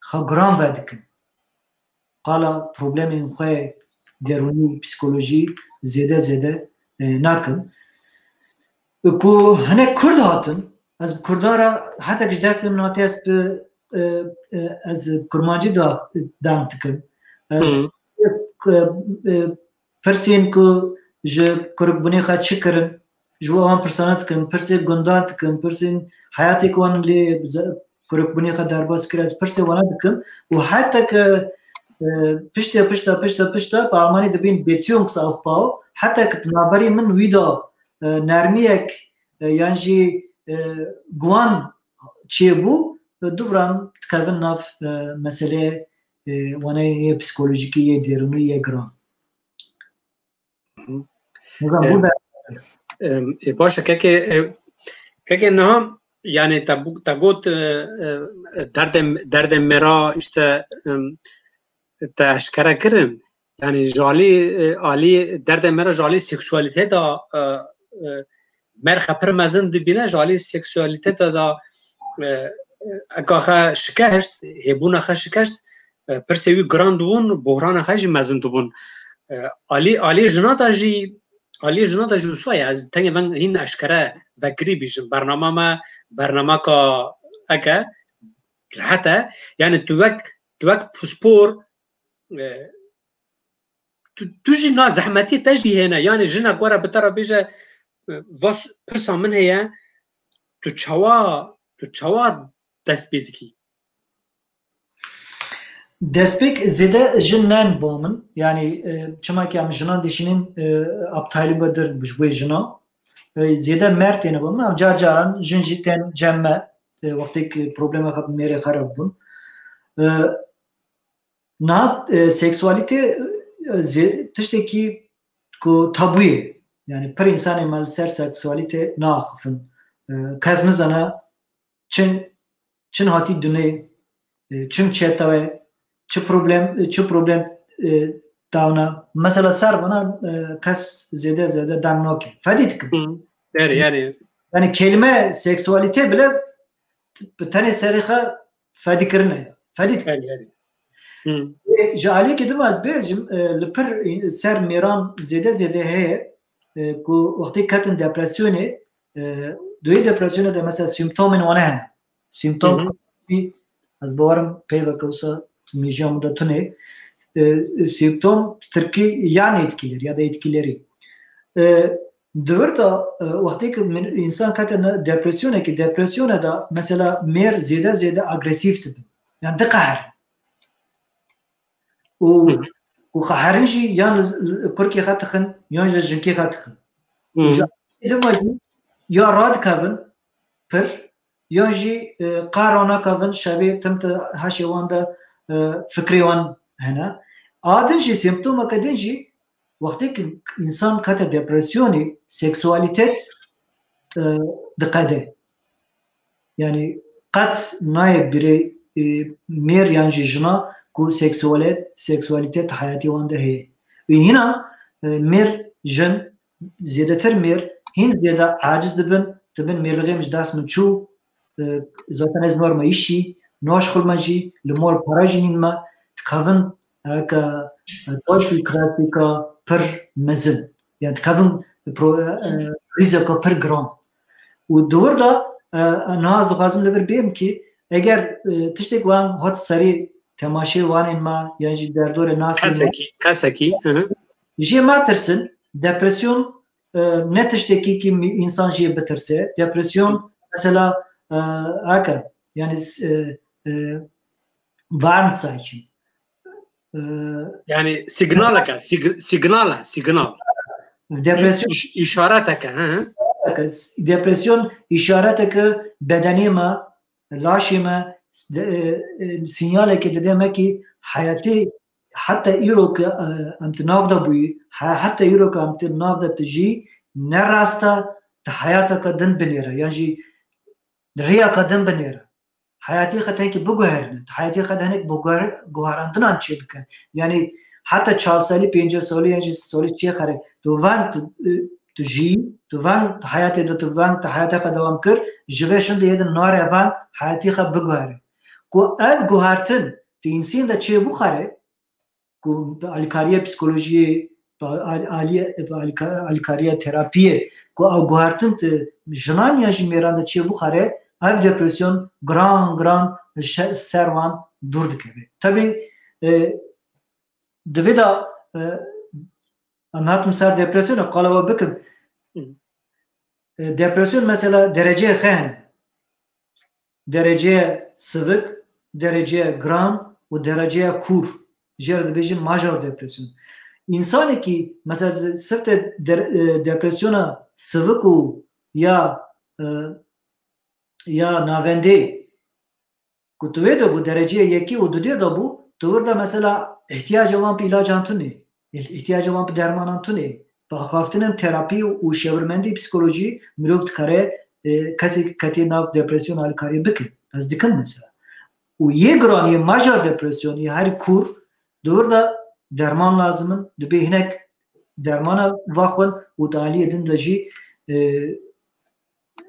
xwe giran vedikin. Qala problemên xwe derûnî, psîkolojî zêde zêde, e, nakin. Ku hinek Kurd hatin, ez bi Kurdan re hetek ji destê min hatiye, ez bi, e, e, ez bi Kurmancî da, deng dikim. Ez, Hı. e, e, pirsên ku ji kurikbûnê xwe çi kirin, ji bo wan pirsana dikim, pirsê gundan dikim, pirsên heyatê ku wan lê ze-, kurikbûnê xwe derbas kir, ez pirsê wana dikim û heta ke, e, piştê, pişta, pişta, pişta, bi Almanî dibîn Beziehungsaufbau, heta ke di navberî min wî de, e, nermiyek, e, yan jî, e, guan çêbû, e, dûvran dikevin nav, e, meseleyê, e, waneyê yê psîkolojîkî, yê derûnî, yê giran. Hı. Nizam, E, bu da e, e, baş e, keke, e, keke niha, yani te bu, te got, e, e, derdê, derdê mêra işte, e, te eşkere kirin. Yani ji alî, e, alî derdê mêra ji alî seksualite de, e, e, mêr xwe pir mezin dibîne, ji alî seksualite de, de, e, eka xwe şikeşt, hêbûna xwe şikeşt, e, pirsê wî giran dibûn, bohrana xwe jî mezin dibûn. E, alî, alî jina de jî, alî jina de jî wisa ye. Ez tenê veng hîn eşkere vekirî bîjim. Bernama me, bernameka eke rehet e. Yani tu wek, tu wek pispor, e, tu, tu jî na zehmetî te jî hêne. Yani jinek were bi te re bêje, e, vas pirsa min heye, tu çawa, tu çawa dest pê dikî? Destpêk zêde jin nen ba min. Yani, e, çima ki em jinan dişînin, e, aptayî bidir ji bo jinan. E, zêde mer têne ba min. Em car caran jin jî tên cem me. E, wextê ki problema xwe bi mêrê xwe re bûn. E, niha, e, seksualîte, e, zê-, tiştekî ku tabû ye. Yani pir însanê me li ser seksualîte naaxifin. E, kes nizane çin, çin hatî dunê, e, çin çê tawe, çi problem, e, çi problem, e, tawna. Mesela ser bana, e, kes zêde zêde deng nake. Fedî dikim. Hı. Yani, yani. Yani kelime seksualite bile t-, bi tenê serê xwe fedî kirine. Fedî dikim. Yani, yani. Hı. E, ji aliyekê din ez bêjim, e, li pir ser mêran zêde zêde heye, e, ku wextê ketin depresyonê, e, doyê depresyonê de mesela simptomên wane hene. Simptom Hı hı. Ez bawerim peyveke wisa mêjiya min de tune. E, simptom tirkî yan etkileri ya da etkileri. E, di vir de, e, wextê ki min, însan kete ne depresyonekê, depresyone de mesela mêr zêde zêde agresîf dibin. Yani diqeherin. Û, Hı hı. û qeherin jî yan li, li kurkê xwe dixin, yan ji jinkê xwe dixin. Hı. Û ji dima jî ya radikevin pir, yan jî, e, qara nakevin, şevê tim ti heşê wan de, e, fikrê wan hene. A din jî, semptomeke din jî, wextê ki însan kete depresyonê, seksualîtet, e, diqede. Yani qet nayê birê, e, mêr yan jî jina ku seksualet-, seksualîtet di heyatê wan de heye. Û hîna, e, mêr, jin, zêdetir mêr, hîn zêde aciz dibin, dibin mêrlixê min ji dest min çû, e, zaten ez norma îşî, naşxulme jî, li mal para jî nîn me, dikevin, eke, e, taşî trafîka pir mezin. Yani dikevin pro-, e, e, rîzeka pir giran. Û di wir de, e, niha ez dixwazim li vir bêm ki eger, e, tiştek wan hat serî temaşê wanên me, yan jî derdorê nasê me. Kesekî, kesekî, hı hı. Jê metirsin, depresyon, e, ne tiştekî ki mi-, însan jê bitirse. Depresyon, mesela, e, heke, yani, e, e, Warnzeichen. E, Yani signaleke, sig-, signal e, signal. Depresyon. Îş-, îşareteke, hı hı. Depresyon îşareteke bedenê me, laşê me, de-, e, e, sinyalekê dide me ki heyatê heta îro ke, e, em di nav de bûyî, he-, heta îro ke em di nav de dijî, ne rast e, di heyateke din binêre. Yan jî Rêyaka din binêre. Heyatî xwe tenkî biguherîne. Heyatî xwe de hinek biguher-, guherandinan çê bike. Yanî heta çar salî, pêncî salî yan jî salî çê xerê. Tu veng tu, tu jî, tu veng tu heyatê de tu veng tu heyatê xwe dewam kir, ji vê şindê yê din nare veng heyatî xwe biguhere. Ku ev guhertin di însên de çê bixwere, ku bi alîkariya psîkolojiyê, bi al-, alî-, bi alîka-, alîkariya terapiyê, ku ew guhertin di jinan ya jî mêran de çê bixwere, ev depresyon giran giran ji ser wan dûr dikeve. Tabii, e, di vê de, e, em hatim ser depresyonê, qala we bikim. Hı. E, depresyon mesela dereceyê xwe hene. Dereceya sivik, dereceya giran û dereceya kûr. Jê re dibêjin major depresyon. Însanekî, mesela, sifte der-, e, depresyona sivik û ya, e, ya navendê, ku tu wê de bû, dereceya yekê û dudê de bû, tu wir de, mesela, ihtiyaca wan bi îlacan tune, ihtiyaca wan bi dermanan tune. Bi axaftinên terapî û şêwirmendî psîkolojî mirov dikare, e, kesê ketiye nav depresyon alîkariyê bike. Ez dikim mesela. Û yê giran, yê major depresyon, yê herî kûr, di wir de derman lazim in, dibê hinek dermana vaxwin û di aliyê din de jî, e,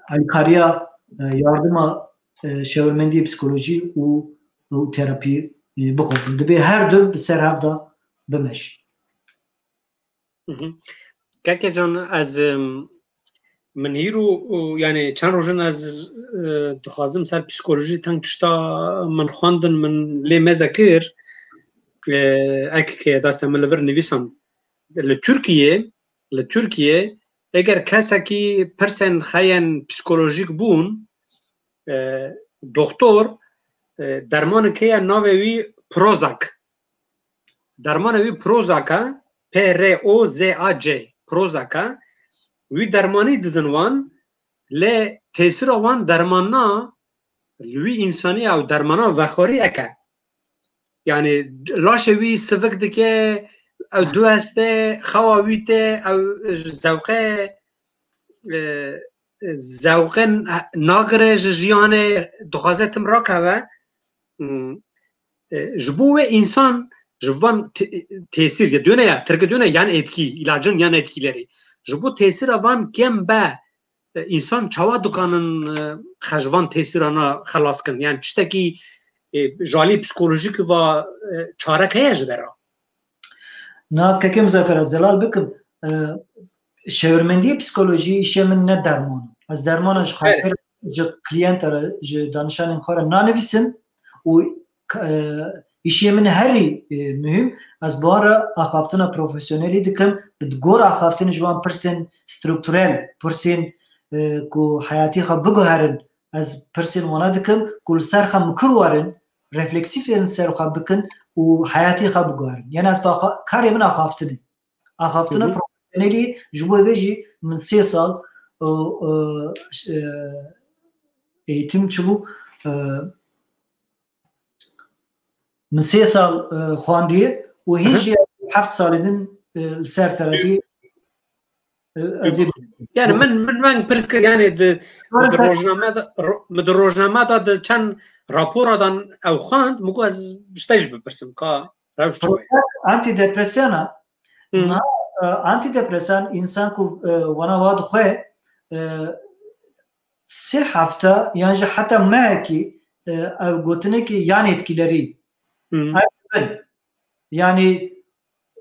alîkariya, e, yardima, e, şêwirmendiyê psîkolojî û, û terapî, e, bixwazin. Dibê her du bi ser hev de bimeşin. Mhm. Keke can, ez, em, min hîro, û, yani çend roj in ez, e, dixwazim ser psîkolojî teng tişta min xwendin, min lê meze kir. E, ek ke deste min li vir nivîsan. Li Tirkiye, li Tirkiye, eger kesekî pirsên xeyên psîkolojîk bûn, e, doktor, e, dermanek heye navê wî Prozac. Dermana wî Prozac e, P R O Z A C, Prozac e. Wî dermanî didin wan, lê tesîra wan dermanna li wî însanî ew dermana vexwarî eke. Yani laşê wî sivik dike, ew diweste, xewa wî tê, ew ji zewqe, e, zewqe nagire ji jiyanê, dixwaze tim rakeve. Hmm. E, ji bo wê însan ji van te-, tesîr ya döne ya, Tirki döne yan etkî, ilacın yan etkileri. Ji bo tesîra van kêm be, e, însan çawa dikanin, e, xwe ji van tesîrana xelas kin? Yani tiştekî, e, ji alî psîkolojîk va, e, çarek heye ji vera? Na, kekê Muzaffer, ez zelal bikim. E, şêwirmendiyê psîkolojî îşê min ne derman. Ez dermana ji xwe Evet. ji kliyenta re, ji danişanên xwe re nanivîsim û, e, îşê min herî, e, muhîm, ez bi wan re axaftina profesyonelî dikim, bi gor axaftinê ji wan pirsên strukturel, pirsên, e, ku heyatî xwe biguherin, ez pirsên wana dikim, ku li ser xwe mikir werin, refleksîfên li ser xwe bikin û heyatî xwe biguherin. Yani ez bi axa-, karê min axaftinê. Axaftina Hı hı. profesyonelî ji bo vê jî min sê sal, e, e, ş-, e, eğitim çi bû? E, min sê sal, e, xwendiye û Hı hîn hı. jî heft salê din, e, li ser terapî, e, ez ê Yani min, min veng pirs kir, yani di, Sonra min di sen rojname de, ro-, min di rojname de, di çend rapora dan ew xwend, min got ez ji te jî bipirsim, ka rewş çi ye? Prozac antidepresan e. Hı. Niha, e, antidepresan însan ku, e, wana wa dixwe, e, sê hefte yan jî heta mehekî, e, ev gotinekî yan etkileri. Hı. Ev bin. Yani,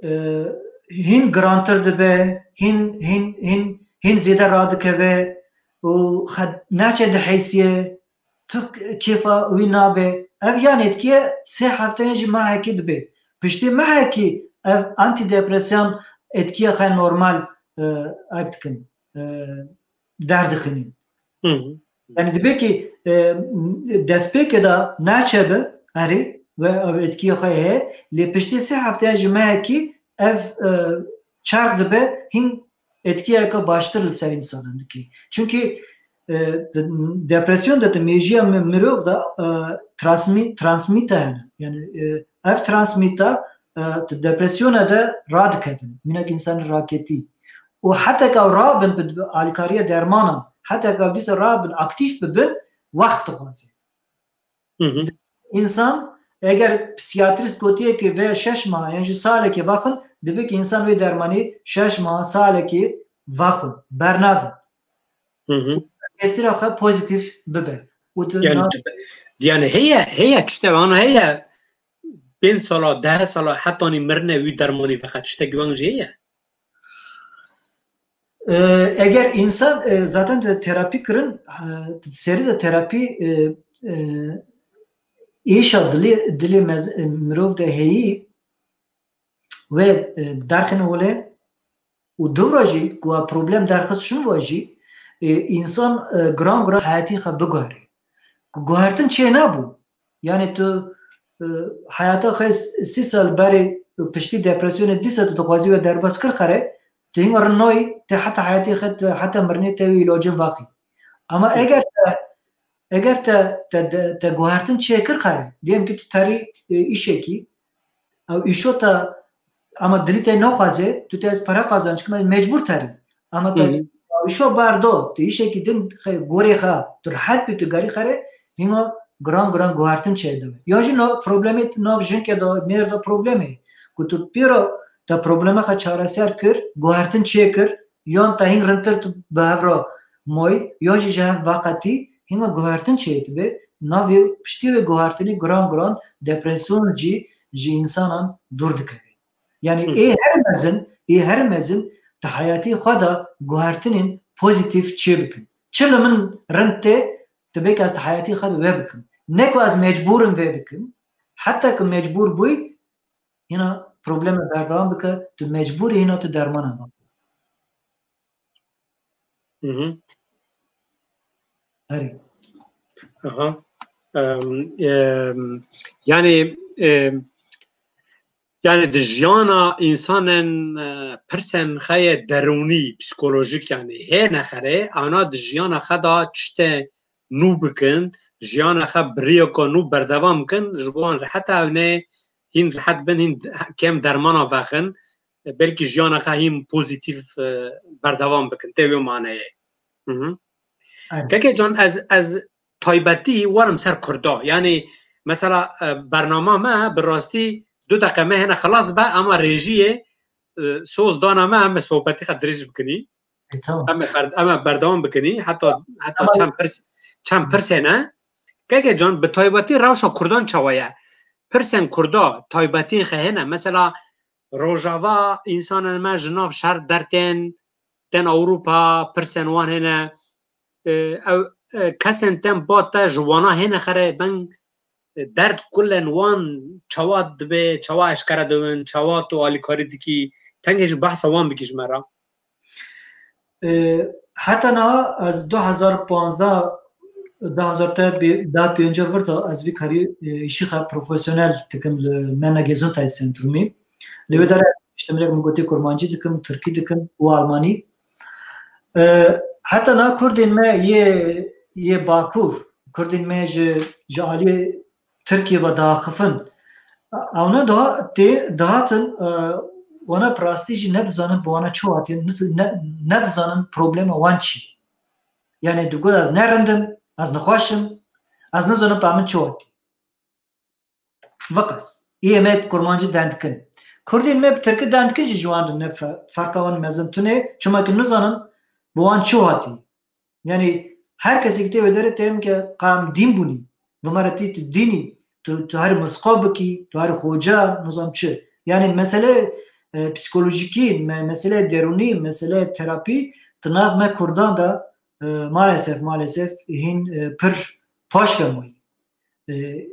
e, hîn girantir dibe, hîn, hîn, hîn, hîn zêde radikeve û xwe naçe diheysiye, tu kêfa wî nabe. Ev yan etkiye sê hefteyan jî mehekî dibe. Piştî mehekî ev antidepresan etkiya xwe normal, e, ek dikin, e, derdixînin. Hı hı. Yani dibe ki, e, destpêkê de naçe bi, erê, ve ev etkiya xwe heye, lê piştî sê hefteyan ji mehekî ev, e, çarx dibe, hîn etkiyeke baştir li ser însanan dike. Çunkî, e, de-, depresyon de di mêjiya mi-, mirov de, e, transmi-, transmîta hene. Yani, e, ev transmîta, e, di depresyona de radikevin. Mînak însanî raketî. Û hetek ew rabin bi, bi alîkariya dermanan, hetek ew dîsa rabin, aktîf bibin, Wext dixwaze. Hı hı. Însan eger psikiyatrîst gotiye ki vê şeş meha yan jî salekê vexwin, dibe ki însan wê dermanî şeş meha, salekê vexwin, bernadin. Hı hı. Tesîra xwe pozîtîf bibe. Û tu Yani, na- yani heye, heye tişte wana heye pênc sala, deh sala hetanî mirine wî dermanî vexe tişte giweng jê ye. E, eger însan, e, zaten de terapî kirin, e, serî de terapî, e, e, êşa dilê, dilê mez-, e, mirov de heyî, wê, e, derxin wile û dewra jî ku a problem derxist şûn wa jî, e, însan, e, giran giran heyatî xwe biguherê. Ku guhertin çê nebû. Yani tu, e, heyata xwe s-, sî sal berê piştî depresyonê dîsa tu dixwazî we derbas kir xere, tu hîn rin nayî, te heta heyatê xwe, te heta mirinê te wî ilacin vaxî. Ama Hı. eger te, eger te, te, te, te guhertin çêkir xere, diyelim ki tu terî, e, îşekî, ew îşo te, ama dilî te naxwaze, tu te ez para qazanc kim, mecbur terî. Ama te Hı hı. îşo berdo, tu îşekî din xe-, gorê xwe, tu rehet bî, tu gerî xere, hîna giran giran guhertin çêdibe. Ya jî no, problemê nav jinke de, mêr de problemê. Ku tu pêro te probleme xwe çareser kir, guhertin çêkir, yan te hîn rintir tu bi hev re moy, yan jî ji hev veqetî, hîna guhertin çêdibe, navê piştî wê guhertinê giran giran depresyon jî ji însanan dûr dikeve. Yani Hı. ê her mezin, ê her mezin di heyatê xwe de guhertinên pozîtîf çê bikin. Çi li min rind tê, dibê ku ez di heyatê xwe de wê bikim. Ne ku ez mecbûr im vê bikim. Heta ku mecbûr bûy, hîna probleme berdewam bike, tu mecbûr î hîna tu dermana bak. Hı hı. Erê. Aha. Em, em, yani, em, yani di jiyana însanên, e, pirsên xwe yê derûnî, psîkolojîk yani, hê nexerê, ana di jiyana xwe de tiştê nû bikin, jiyana xwe bi rêyeka nû berdewam bikin, ji bo wan rehet e, ew ne hîn rehet bin, hîn kêm dermana vexin, belkî jiyana xwe hîn pozîtîf, e, berdewam bikin, tê wê maneyê. Hı hı. Aynen. Keke can, ez, ez taybetî werim ser Kurda. Yani, mesela, e, bernama me bi rastî du deqe me hene xilas be, ama rejiyê, e, soz dana me, em sohbetî xwe dirêj bikinî. E, tamam. Em ê ber-, em ê berdewam bikinî, heta, heta Ama çend pirs, çend pirsê ne. Keke can, bi taybetî rewşa Kurdan çawa ye? Pirsên Kurda taybetiyên xwe hene. Mesela, Rojava, însanên me ji nav şer dertên, tên Ewropa, pirsên wan hene. E, ew, e, kesên tên ba te ji wana hene xere ben, e, derd kulên wan çawa dibe, çawa eşkere dibin, çawa tu alîkarî dikî, tengê ji behsa wan bikî ji me re. E, heta niha ez du hezar pazdeh, du hezar te bi-, da pênce vir de ez vî karî, e, îşî xwe profesyonel dikim li Mena Gesundheit Zentrumî. Lê wê dere ez piştemirek min gotê kurmancî dikim, tirkî dikim û almanî. E, heta niha kurdên me yê, yê bakur, kurdên me ji, ji aliyê Tirkiye ve diaxifin. Ewna daha tê, dihatin, e, wana bi rastî jî nedizanin bi wana çi hatî, ne-, ne-, nedizanin problema wan çi. Yani digot ez ne rind im, ez nexweş im, ez nizanim bi min çi hatî. Veqas. Ê me kurmancî dend dikin. Kurdên me bi tirkî dend dikin jî ji wan re ne fe-, ferqa wan mezin tune, çima ki nizanin bi wan çi hatî. Yani her kesê ki tê wê derê tê ke qam dîn bûnî. Bi me re tî tu dînî, tu, tu her misqa bikî, tu her xoca, nizam çi. Yani mesele, e, psikolojikî, me-, mesele derûnî, mesele terapî, di nav me kurdan de, e, maalesef, maalesef hîn, e, pir paş ve moyî. E,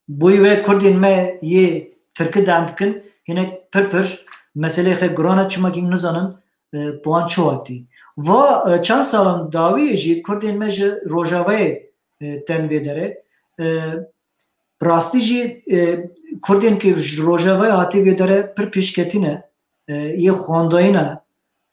Boyî wê kurdên me yê tirkî dem dikin, hinek pir pir meseleyê xwe giran e, çima ki nizanin, e, bi wan çi hatî. Va, e, çend salan dawiyê jî kurdên me ji Rojavayê, e, tên vê derê. E, bi rastî jî, e, kurdên ki ji Rojavayê hatî vê derê pir pêşketî ne, e, yê xwendayî ne,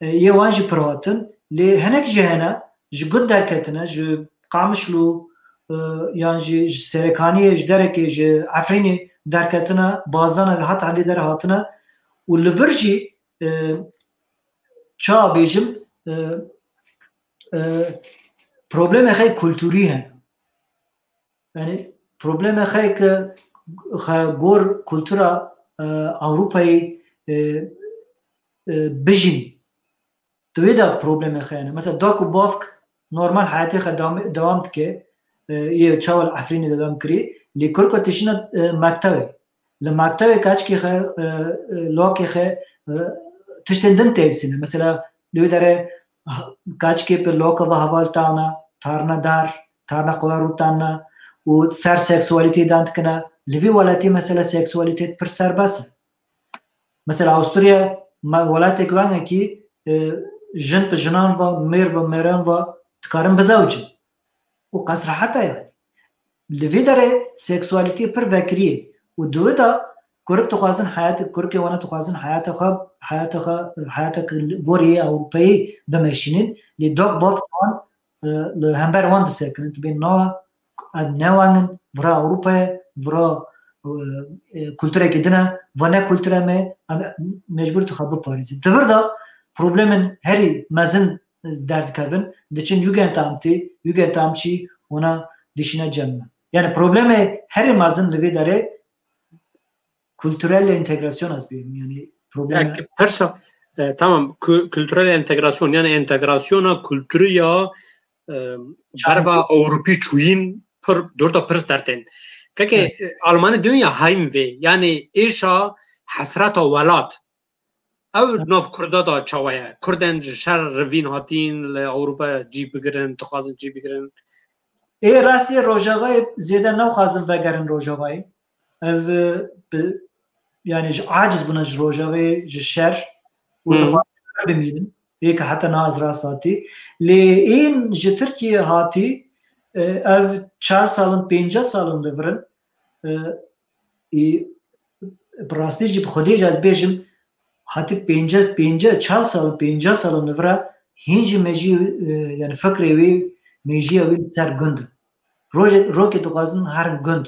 e, yê wan jî pir hatin. Lê hinek jî hene, ji gund derketine, ji Qamişlo, e, yan jî ji Serêkaniyê, ji derekê, ji Efrînê derketine, bazdana hat evê dere hatine û li vir jî, e, ça bêjim, e, e, problemê xey kulturî hene. Yani problemê xey ke xe gor kultura e, Ewropayê e, e, bijîn. Di wê de problemê xey hene. Mesela dok û bavk normal heyatê xwe dam- dewam dike. E, yê çawa li Efrînê de dewam kirî. Lê kurko tişîne e, mektewê. Li mektewê keçikê xwe, e, e, lokê xwe e, tiştên din tevsîne. Mesela li wê derê ha- keçikê bi loka ve heval tane, tarne dar, tarne qwe rû tane û ser seksualîtê dan dikine. Li vî welatî mesela seksualîtê pir serbest e. Mesela Avusturya me welatek wengekî e, jin bi jinan ve, mêr bi mêran ve dikarin bizewicin. Û qas rehet e yani. Li vê derê seksualîtê pir vekirî ye. Û di wê de kurik dixwazin heyat, kurikê wana dixwazin heyata xwe, heyata xwe, heyata gorî yê Ewropayê bimeşînin. Lê dok bav wan e, li hember wan disekinin. Tu bên na, em ne wan in, vira Ewropa ye, vira e, e, kultureke din e, va ne kultura me, em mecbûr tu xwe biparêzin. Di vir de problemên herî mezin e, derdikevin, diçin Jugendamtê, Jugendamt jî wana dişîne cem me. Yani problemê herî mezin li vê derê kulturel entegrasyon ez bêjim. Yani problem. Yani, persa, e, tamam, ku- kültürel entegrasyon, yani entegrasyona kultürü ya e, berva Ewropî çûyîn pir dor da pirs dertên. Keke e, Almanî dinya Heimweh, yani êşa hesreta welat. Ew nav Kurda da çawa ye? Kurden ji şer rivîn hatîn li Ewropa cî bigirin, dixwazin cî bigirin. Ê rastî Rojavayê zêde nexwazin vegerin Rojavayê. Ev e, bi, yani ji aciz bûne ji Rojavayê, ji şer û Hmm. dixwazin bimînin. Ê ke heta niha ez rast hatî. Lê ên ji Tirkiyê hatî, e, ev çar salin, pênceh salin divirin. E, ê, bi rastî jî bi Xwedê jî ez bêjim, hatî pênceh, pênceh, çar sal, pênceh sal li vir e, hîn jî me jî, e, yani fikrê wî, mêjiya wî li ser gund e. Rojê, rokê dixwazin herin gund.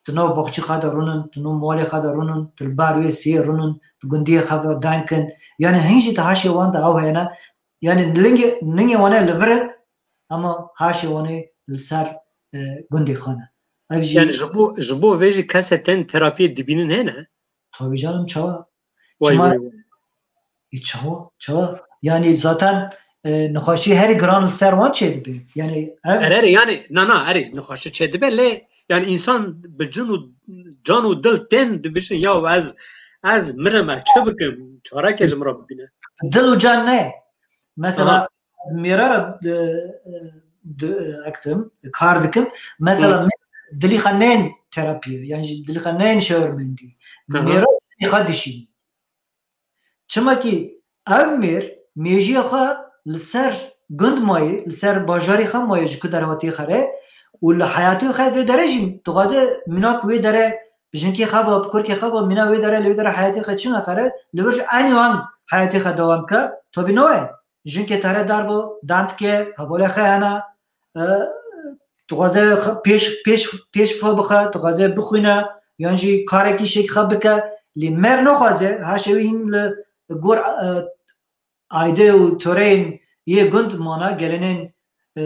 Tu nav baxçî xwe de rûnin, tu nav malê xwe de rûnin, tu li bar wê siyê rûnin, tu gundiyê xwe ve deng kin. Yani hîn jî tu haşê wan de ew heyne. Yani ningê, ningê wan e li vir in, ama haşê wan ê li ser, e, gundê xwe ne. Ev jî Yani ji bo, ji bo vê jî kesê tên terapiyê dibînin hene? Tabii canım, çawa? Vay, Çima vay, vay. E, çawa? Çawa? Yani zaten, e, nexweşî herî giran li ser wan çêdibe. Yani ev Erê, erê, yani, na, na, erê, nexweşî çêdibe, lê, yani, insan bi cin û, can û dil tên dibişin, ya ez, ez mirim, ez çi bikim? Çarekê ji min re bibîne. Dil û can ne. Mesela, Aha. mêra re, e, e, di-, e, ektim, kar dikim. Mesela, Hı. me-, dilî xwe nên terapiyê, yani jî dilî xwe nên şewermendî. Aha. Mêra dilî xwe dişîn. Çimekî ev mêr, mêjiya xwe li ser gund mayê, li ser bajarê xwe mayê ji ku derhatî xwe re û li heyatê xwe vê derê jî dixwaze mînak wê derê bi jinkê xwe ve, bi kurkê xwe ve mîna wê derê, li wê derê heyatê xwe çime xwe re, li vir jî enî wan heyatê xwe dewam ke, tabî naye. Jinkê tere darvo, dantke, hevalê xwe hene, e, dixwaze xe-, pêş, pêş, pêş xwe bixe, dixwaze bixwîne, yan jî karekî şêk xwe bike, lê mêr naxwaze, haşê wî hîn li gor, e, aîde û toreyên yê gund mane, gelenên, e,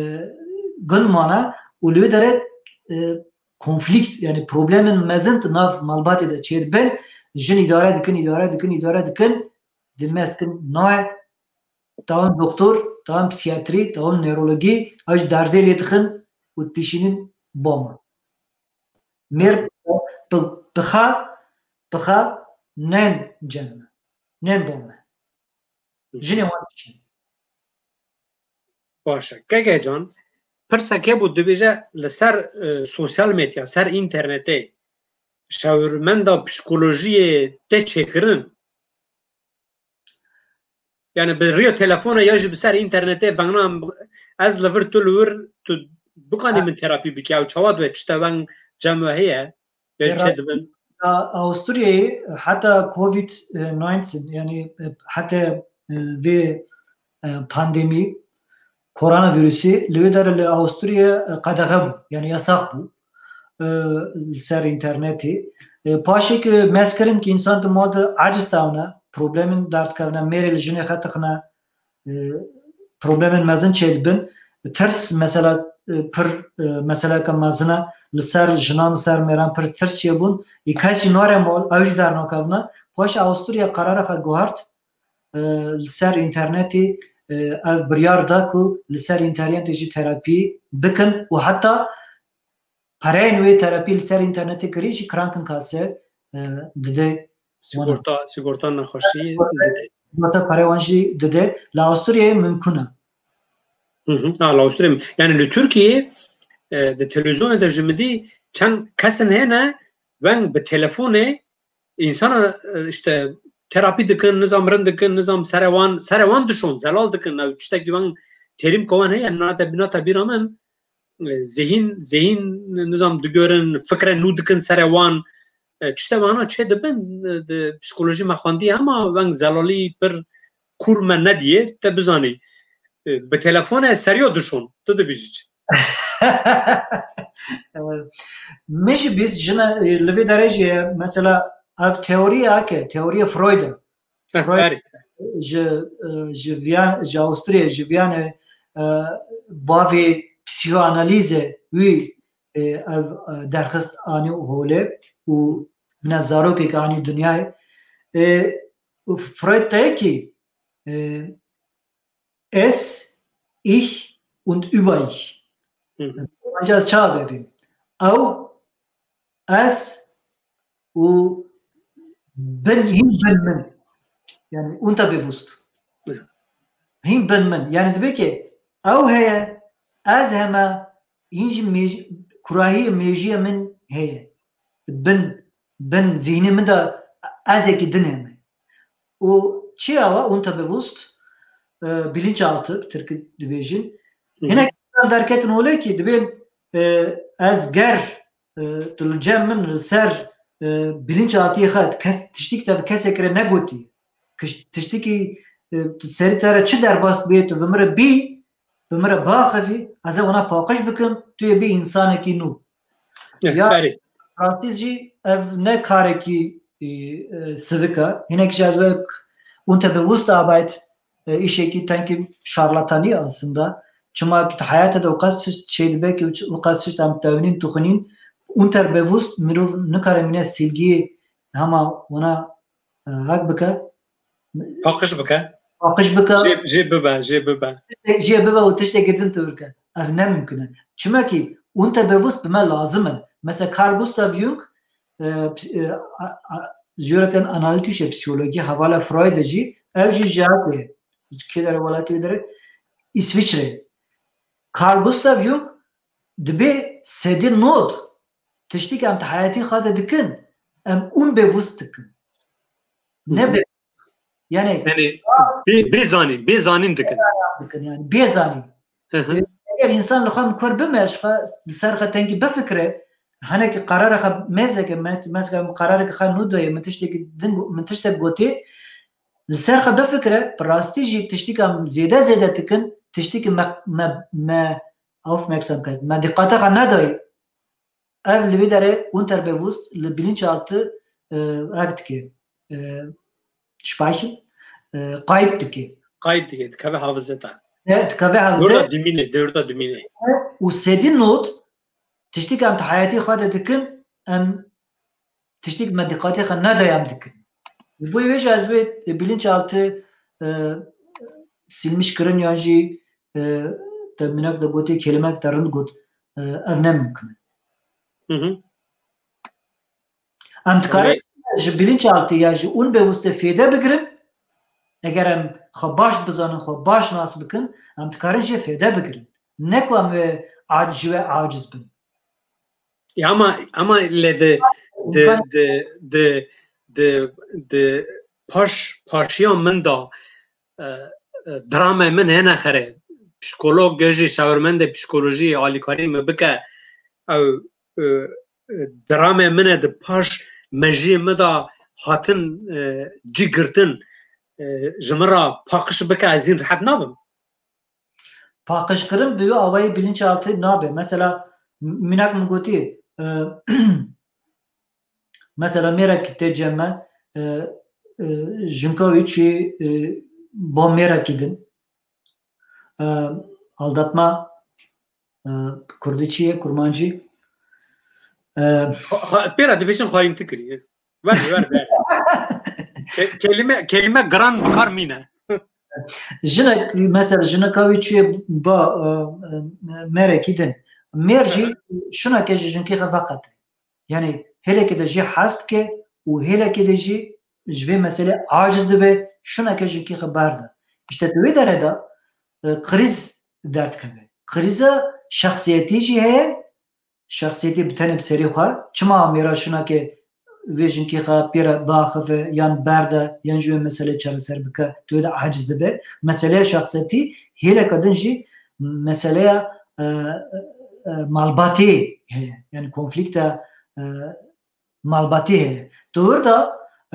gund mane û li wê derê, e, konflîkt, yani problemên mezin di nav malbatê de çêdibin, jin îdare dikin, îdare dikin, îdare dikin, di mest kin nayê, tawon doktor, tawon psikiyatrî, tawon newrologî, ew jî derzê lê dixin û dişînin bame. Mêr bi, bi xwe, bi xwe nên cem me, nên bame. Jinê wan dişînin. Baş e. Keke can, pirsek hebû dibêje li ser, e, sosyal medya, ser înternetê, şewirmenda psîkolojiyê tê çêkirin? Yani bi riya telefona ya jî bi ser înternetê vengna ez li vir tu li wir tu bikanî min terapî bike ew çawa dibe tişte veng cem we heye? Ya Ê, çê dibin? A-, Avusturyayê heta covid nineteen, yani, e, heta, e, vê, e, pandemî, koronavîrusê, li wê derê li Avusturya, e, qedexe bû, yani yasax bû, e, li ser înternetê. E, paşê ki mest kirin ki însan di ma de aciz tawne, problemin derdikevne, mêrê li jinê xwe tixine, e, problemên mezin çêdibin. tirs, mesela, e, pir, e, meseleke mezin e, li ser jinan, li ser mêran pir tirs çêbûn. Ê kes jî nare mol, ew jî dernakevine. Paşê Awusturya qerara xwe guhart, e, li ser înternetê, e, ev biryar da ku li ser înternetê jî terapî bikin û heta pereyên wê terapî li ser înternetê kirî jî Krankenkasse, e, dide. Sigorta, sigorta nexweşiyê dide. Sigorta perê wan jî dide. Li Asturyayê mimkun e. Hı hı. Ha, li Asturyayê. Yani li Türkiye, e, di televizyonê de ji min dî çend kesin hene, weng bi telefonê însana, e, işte terapî dikin, nizam rind dikin, nizam sere wan, sere wan dişon, zelal dikin, ew tiştekî wan terîm kowan heye, nate, nate bîra min, e, zehîn, zehîn nizam digorin, fikre nû dikin sere wan, e, tişte wana çê dibin, e, di psîkolojî me xwendiye, hema weng zelalî pir kûr me nediye, te bizanî. E, bi telefone seriyo dişon, tu dibîjî çi? Min jî bîst jine, e, li vê derê jî, mesela, ev teoriya ke, teoriya Freud e. Freud ji, e, ji Viyan-, ji Avusturyayê, ji Viyanê, e, bavê psîkoanalîzê wî, e, ev, e, derxist anî holê û hine zarokek anî dinyayê. E, û Freud teyekî, e, Es, ich und über ich. Hı hı. Ancak çawa bibîn? Ew, ez û bin, hîn bin min. Yani unterbewusst. Hı. Hîn bin min. Yani dibe ki ew heye, ez heme, hîn jî mêj-, kurahiyê mêjiyê min heye. Bin, bin zihnê min de ezekî din heme. Û çi ya wa unterbewusst, e, bilinçaltı, bi tirkî dibêjin. Hı hı. Hinek derketin holê ki dibên, e, ez ger, e, tu li cem min li ser, e, bilinçaltiyê xwe kes, tiştik te bi kesekî re negotî. Kiş-, tiştikî, e, tu serî te re çi derbas bê, tu bi min re bî, bi min re biaxivî, ez ê wana paqij bikim, tu yê bî însanekî nû. Eh, Ya, erê. Rastî jî ev ne karekî, e, e, sivik e. Hinek jî ez wek unterbewusst Arbeit, e, îşekî tenkî şarlatanî aslında. Çima ki di heyatê de wqas tişt çêdibe ki wqas tişt em tewinîn, tuxinîn. Unterbewusst mirov nikare mîne sîlgiyê hema wana, e, hek bike. Paqij bike. Paqij bike. Jê, jê bibe, jê bibe. Jê bibe û tiştekî din tu bike. Ev ne mimkun e. Çima ki unterbewusst bi me lazim e. Mesela Carl Gustav Jung, e, ps-, e, a, a, jûretên analîtîşê psîkolojî, hevala Freud jî, ew jî ji Alpê, kê dere welatê wê dere, Îsviçre. Carl Gustav Jung dibê sedî nod tiştî ke em di heyatî xwe de dikin, em unbewusst dikin. Ne Hı hı. be-, yani Yani bê, bê zanîn, bê zanîn dikin. Dikin yani, bê zanîn. Hı hı. Eger însan li xwe mikur bime, ji xwe, li ser xwe tengî bifikire, hinek qerara xwe mêzeke, me-, mesela min qerareke xwe nû daye, min tiştekî din go-, min tiştek gotê, li ser xwe bifikire, bi rastî jî tiştîka em zêde zêde dikin, tiştîkî me, me, me aufmerksamkeit, me diqata xwe nedayê. Ev li vê derê unterbewusst li bilinçaltı, e, hek dike, e, speichern, e, qayt dike. Qayt dike, dikeve hafize te. E, dikeve hafize. Dewrda dimîne, dewrda dimîne. Û sedî nod, tiştîk em di heyatî xwe de dikin, em tiştîk me diqatê xwe nedaye em dikin. Ji bo wê jî ez wê bilinçaltı, e, silmiş kirin yan jî, e, te minak de gotê kelimek te rind got, e, ev ne mimkun e. Hı hı. Em dikarin Tabii. ji bilinçaltı ya ji unbewusstê fêde bigirin, eger em xwe baş bizanin, xwe baş nas bikin, em dikarin jê fêde bigirin. Ne ku em wê ac-, ji wê aciz bin. Ya ama, ama lê di, di, di, di, di, di paş, paşiya min da, e, e, drama min hene xere. Psikolog jî şawermendê psikolojî alîkarî min bike. Ew, e, e, drama min e di paş mejiyê min da hatin, e, cî girtin. E, ji min ra paqij bike, ez hîn rehet nabim. Paqijkirin bi wî awayî bilinçaltı nabe. Mesela, m-, minak min gotî, e, mesela mêrekî tê cem me, e, e, jinka wî çûyî, e, bo mêrekî din. E, aldatma E, Kurdî çi ye? Kurmancî? E, Xwe- xwe- Pêra dibêjin xwayîntî kiriye. Ver, ver, ver. Ke- kelime, kelime giran bi kar mîne. Jinek, mesela jinika wî çûye ba e, e, mêrekî din. Mêr jî şinake ji jinkê xwe veqete. Yani hêlekê de jî hez dike û hêlekê de jî ji vê meselê aciz dibe, şinake jinkê xwe berde. İşte di wê derê de e, kriz derdikeve. Kriza şexsiyetî jî heye, şexsiyetî bi tenê bi serê xwe. Çima mêra şinake vê jinkê xwe pê re biaxive yan berde yan ji wê meselê çareser bike, tu wê de aciz dibe. Meseleya şexsiyetî hêleka din jî meseleya e, e, malbatê heye. Yani konflikta e, malbatê heye. Tu wir de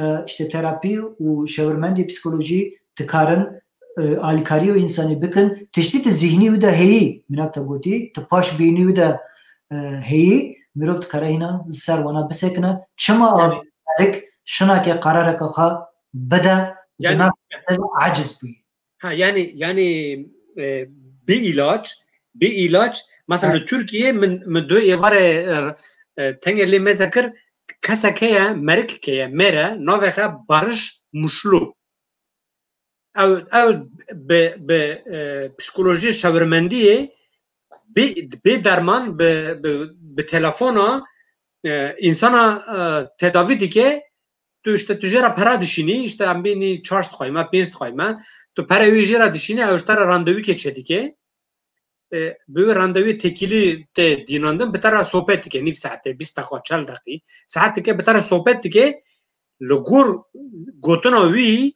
e, işte terapî û şewirmendê psîkolojî dikarin e, alîkariyê wê însanî bikin. Tiştî tu zîhnî wî de heyî, minak te gotî, tu paş bînî wî de e, heyî, mirov dikare hîna li ser wana bisekine. Çima Yani- a merik şinake qarareke xwe bide, Yani- dina aciz bûyî. Ha, yani, yani e, bi ilaç, bi ilaç, mesela li Türkiye min, min du êvarê e, e, tenge lê meze kir, kesek heye, merik heye, mêr e, navê xwe Barış Muşlu. Ew, ew bi, bi e, psîkolojî şewirmendiyê bi, bi derman, bi, bi, bi telefona e, însana e, tedavî dike, tu işte tu jê re pera dişînî, işte em bînî çar sed dixwayme, pênc sed dixwayme, tu perê wî jê re dişînî, ew ji te re randewîkê çêdike. E, bi wê randewî tekîlî tê dînandin, bi te re sohbet dike, nîv saetê, bîst deqa, çel deqî, saeteke bi te re sohbet dike, li gor gotina wî,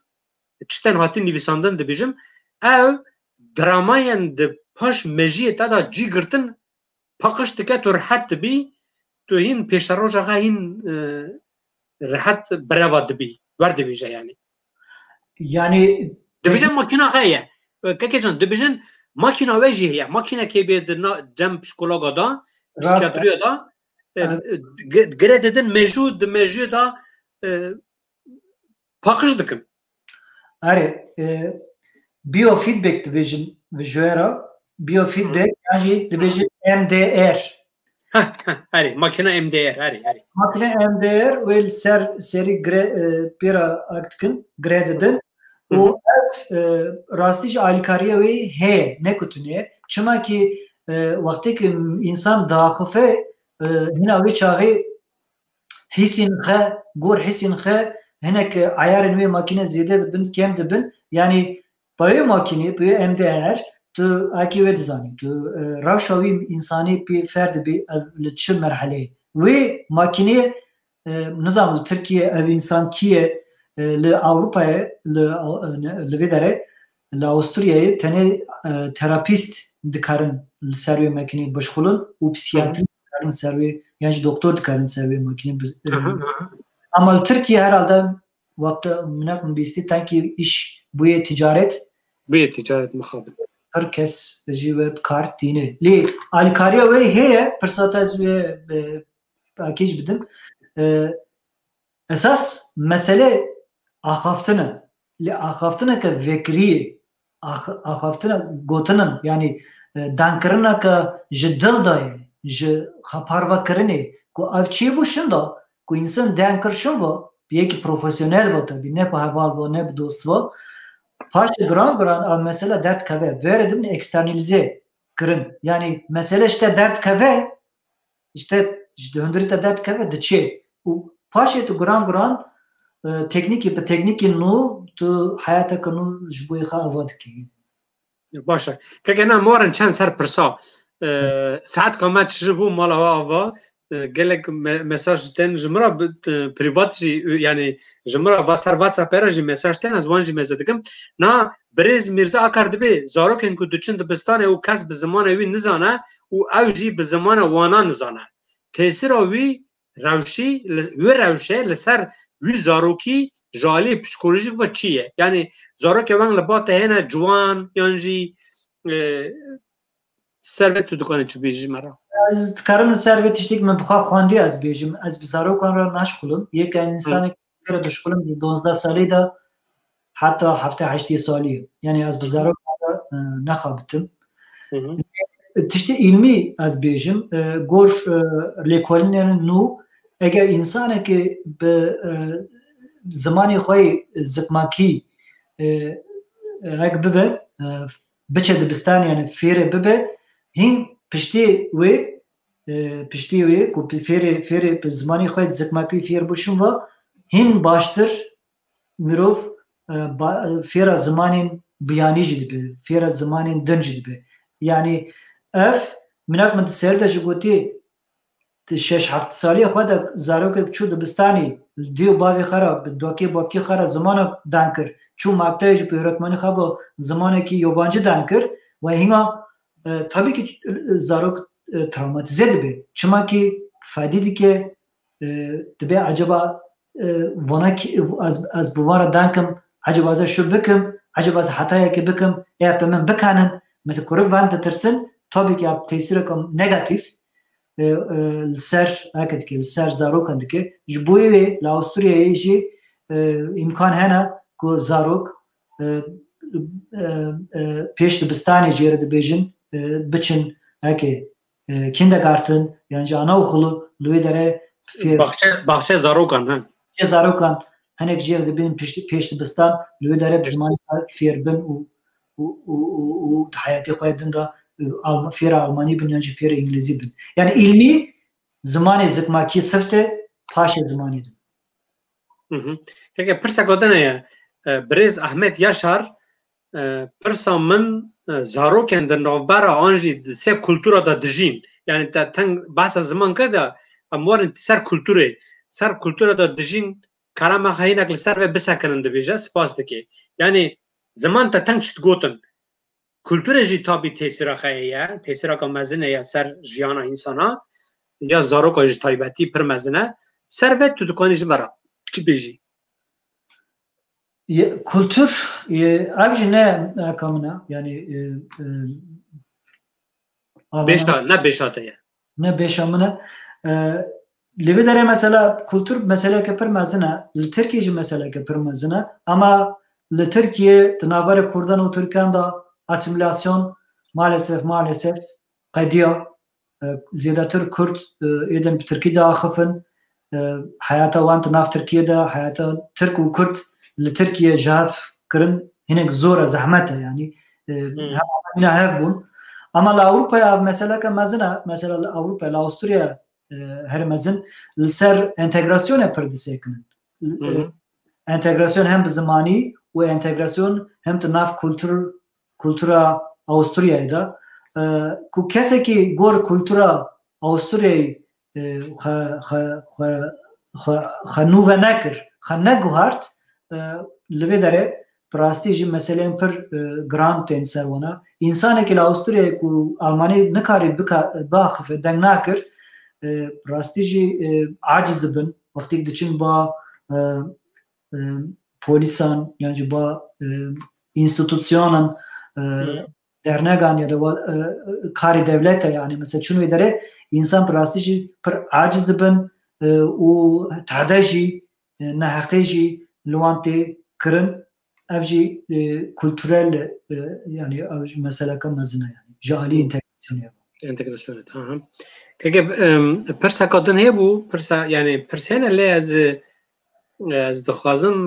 çi tên hatin nivîsandin dibêjim, ew dramayên di paş mejiyê te de cî girtin, paqij dike, tu rihet dibî, tu hîn pêşeroja xwe hîn e, rihet bireva dibî, werdibêje yani. Yani Dibêjin makîna xwe ye. E, Keke can, dibêjin makîna we jî heye. Makînekê bê di na cem psîkologa da, Rast e. psîkiyatriya da, e, Evet. e, gi- gire didin mejû, di mejû da e, paqij dikin. Erê, e, biofeedback dibêjin vijûye re. Biofeedback yan jî dibêjin M D R. Heh, heh, erê, makîna M D R, erê, erê. Makîne M D R wê li ser serî gire e, pê re ak dikin, gire didin. Û ev e, rastî jî alîkariya wê heye, ne ku tune. Çima ki e, wextê ki însan diaxife e, hîna wê çaxê hîsên xe, gor hîsên xe hinek, e, eyarên wê makîne zêde dibin, kêm dibin. Yanî peyê makînê, peyê M D R, tu akî wê dizanî. Tu e, rewşa wî însanî pê ferdibî ev li çi merheleyê. Wê makînê e, nizam li Tirkiye ev însan kî ye, e, li Ewropayê, li, e, ne- li vê derê, li Awisturyayê tenê e, terapîst dikarin li ser wê makînê bişxulin û psîkiyatrî dikarin ser wê, yan jî doktor dikarin ser wê makînê bi- e, Aha, aha. Ama li Tirkiye herhalde wexta minak min bîstî tenkî îş bûye ticaret, Bê ticaret mixabin. her kes jî wê bi kar tîne. Lê alîkariya wê heye, pirsa te ez wê e, akî jî bidim. E, esas mesele axaftin e. Lê axaftineke vekirî ye. Ax- axaftina gotin in, yanî e, dankirineke ji dil de ye, ji xeparvekirinê, ku ev çêbû şinda, ku însan dankir şin ve, bi yekî profesyonel ve tabi, ne bi heval ve, ne bi dost ve, paşê giran giran ev mesele derdikeve, vere dibin eksternalize kirin. Yanî mesele işte derdikeve, işte ji hundirî te derdikeve diçe. Û paşê tu giran giran e, teknîkî bi teknîkî nû tu heyateke nû ji bo xwe ava dikî. Baş e. Keke na morin çend ser pirsa. E, saet ka me çi bû mala we ava. E, gelek me- mesaj tên ji min re bi- e, privat jî, e, yani ji min re va- ser WhatsApp re jî mesaj tên, ez wan jî meze dikim. Na birêz Mîrza Akar dibê zarokên ku diçin dibistanê û kes bi zimanê wî nizane û ew jî bi zimanê wana nizane. Tesîra wî rewşî, li- wê rewşe li ser wî zarokî ji alî psîkolojîk ve çi ye? Yani zarokê weng li ba te hene ciwan yan jî e, ser ve tu dikanî çi bêjî me re? Ez dikarim li ser vê tiştek min bi xwe xwendî ez bêjim. Ez bi zarokan re naşixulim. Yek en insanek re dişixulim di donzdeh salî de heta heftê heştê salî ye. Yani ez bi zarokan re e, nexabitim. Hı hı. Tiştê îlmî ez bêjim, e, gor, e, lêkolînên nû, eger însanekî bi, e, zimanê xwe yê zikmakî, e, rek bibe, e, biçe dibistanê, yani fêrê bibe, hîn piştê wê, e, piştê wê ku bi fêrê, fêrê bi zimanê xwe yê zikmakî fêr bû şûn va, hîn baştir mirov, e, ba-, e, fêra zimanên biyanî jî dibe, fêra zimanên din jî dibe. Yanî ev, minak min di ser de jî gotî, di şeş heft saliyê xwe de zarokek çû dibistanî, dê û bavê xwe re, bi dokê bavkê xwe re zimana dan kir, çû mektebê jî bi öğretmenê xwe ve zimanekî yobancî dan kir, we hîna, e, tabii ki, e, zarok, e, travmatîze dibe. Çima ki fedî dike, e, dibe acaba, e, vana ki, ez, ez bi van re dan kim, acaba ez şû bikim, acaba ez hetayekê bikim, ê bi min bikanin, min di kurik van ditirsin, tabii ki ya tesîreke negatif, e, e, li ser, heke dike, li ser zarokan dike. Ji bo wê li Avusturyayê jî, e, îmkan hene ku zarok, e, e, e, pêş dibistanê jê re dibêjin, e, biçin, heke, e, kindergarten, yan jî anaokulu, li wê dere fêr. Baxçe, baxçe zarokan, he. Baxçe zarokan, hinek jê re dibin pişt-, pêş dibistan, li wê dere bi zimanê xwe fêr bin û, û, û, û, û di heyatê xwe din de, e, Alm-, fêra Almanî bin yan jî fêra Îngilîzî bin. Yani îlmî zimanê zikmakî sift e, paşê zimanê din. Hı hı. Keke pirseka din heye, e, birêz Ahmet Yaşar, e, pirsa min, e, zarokên di navbera an jî di se kultura de dijîn. Yani te teng behsa ziman kir de, em werin ser kulturê. Ser kultura de dijîn, kerema xwe hinek li ser ve bisekinin dibêje, spas dike. Yani ziman te teng çi digotin. Kulturê jî tabî tesîra xwe heye, tesîreka mezin heye ser jiyana însana, ya zaroka jî taybetî pir mezin e. Ser ve tu dikanî ji me re çi bêjî? Ye, kultur, ye, ev jî ne eka min e, yani, e, e, a, bêşa, ne bêşa te ye. Ne bêşa min e. E, li vê derê mesela kultur meseleke pir mezin e, li Tirkiyê jî meseleke pir mezin e. Ama li Tirkiyê di navberê Kurdan û Tirkan de asimilasyon maalesef, maalesef qediya. E, zêdetir Kurd, e, êdin bi Tirkî diaxifin. E, heyata wan di nav Tirkiyê de, heyata Tirk û Kurd li Tirkiyê ji hev kirin hinek zor e, zehmet e, yani, e, Hmm. Hema mîna hev bûn. Ama li Ewropayê ev meseleke mezin e, mesela li Ewropayê, li Avusturyayê, e, her mezin li ser entegrasyonê pir disekinin. Hı hı. E, entegrasyon hem bi zimanî û entegrasyon hem di nav kultur, kultura Avusturyayê de, e, ku kesekî gor kultura Avusturyayê, e, xwe, xwe, xwe, xwe, xwe nû ve nekir, xwe neguhart, e, li vê derê bi rastî jî meseleyên pir, e, giran tên ser wana. Însanekî li Avusturyayê ku Almanî nikarî bika-, biaxife, deng nakir, e, bi rastî jî, e, aciz dibin. Wextîk diçin ba, e, e, polîsan yan jî ba, e, înstitûsyonan, e, Hmm. dernegan ya da wa-, e, karê dewlete, yani mesela çûn wê derê însan bi rastî jî pir aciz dibin, e, û tehde jî, e, neheqê jî li wan tê kirin. Ev jî, e, kulturel, e, yani ev jî meseleke mezin e yani. Ji alî Hı. entegrasyonê. Entegrasyonê, ha, ha. Keke, em, pirseka din heye bû, pirsa, yani pirsene lê ez, e, ez dixwazim,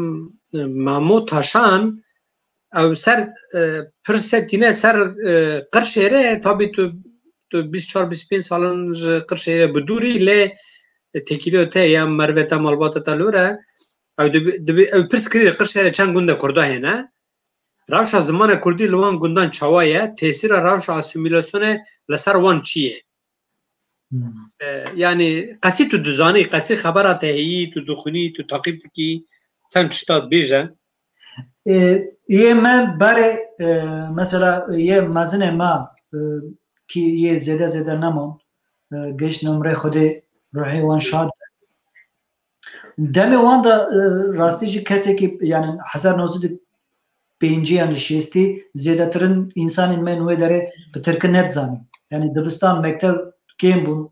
e, Mamo Taşan, ew ser, e, pirse tîne ser, e, Qirşêre, tabî tu, tu bîst çar bîst pênc salan ji Qirşêre bi dûrî, lê, e, têkiliyo te ya mervê te malbata te li wir e. Ew dibi, dibi, ew pirs kirî li Qirşêre çend gund e Kurda hêne? Rewşa zimanê Kurdî li wan gundan çawa ye? Tesîra rewşa asîmîlasyonê li ser wan çi ye? Hmm. E, yani qesî tu dizanî, qesî xebera te heyî, tu dixwînî, tu taqîb dikî, çend tişta dibêje? E, yê me berê, e, mesela yê mezinê me, e, ki yê zêde zêde neman, e, geşt nemrê Xwedê ruhê wan şad be. Demê wan de, e, rastî jî kesekî, yani hezar nozî di pêncî yan jî şêstî zêdetirin însanên me wê derê bi tirkî nedizanîn. Yani dibistan, mekteb kêm bûn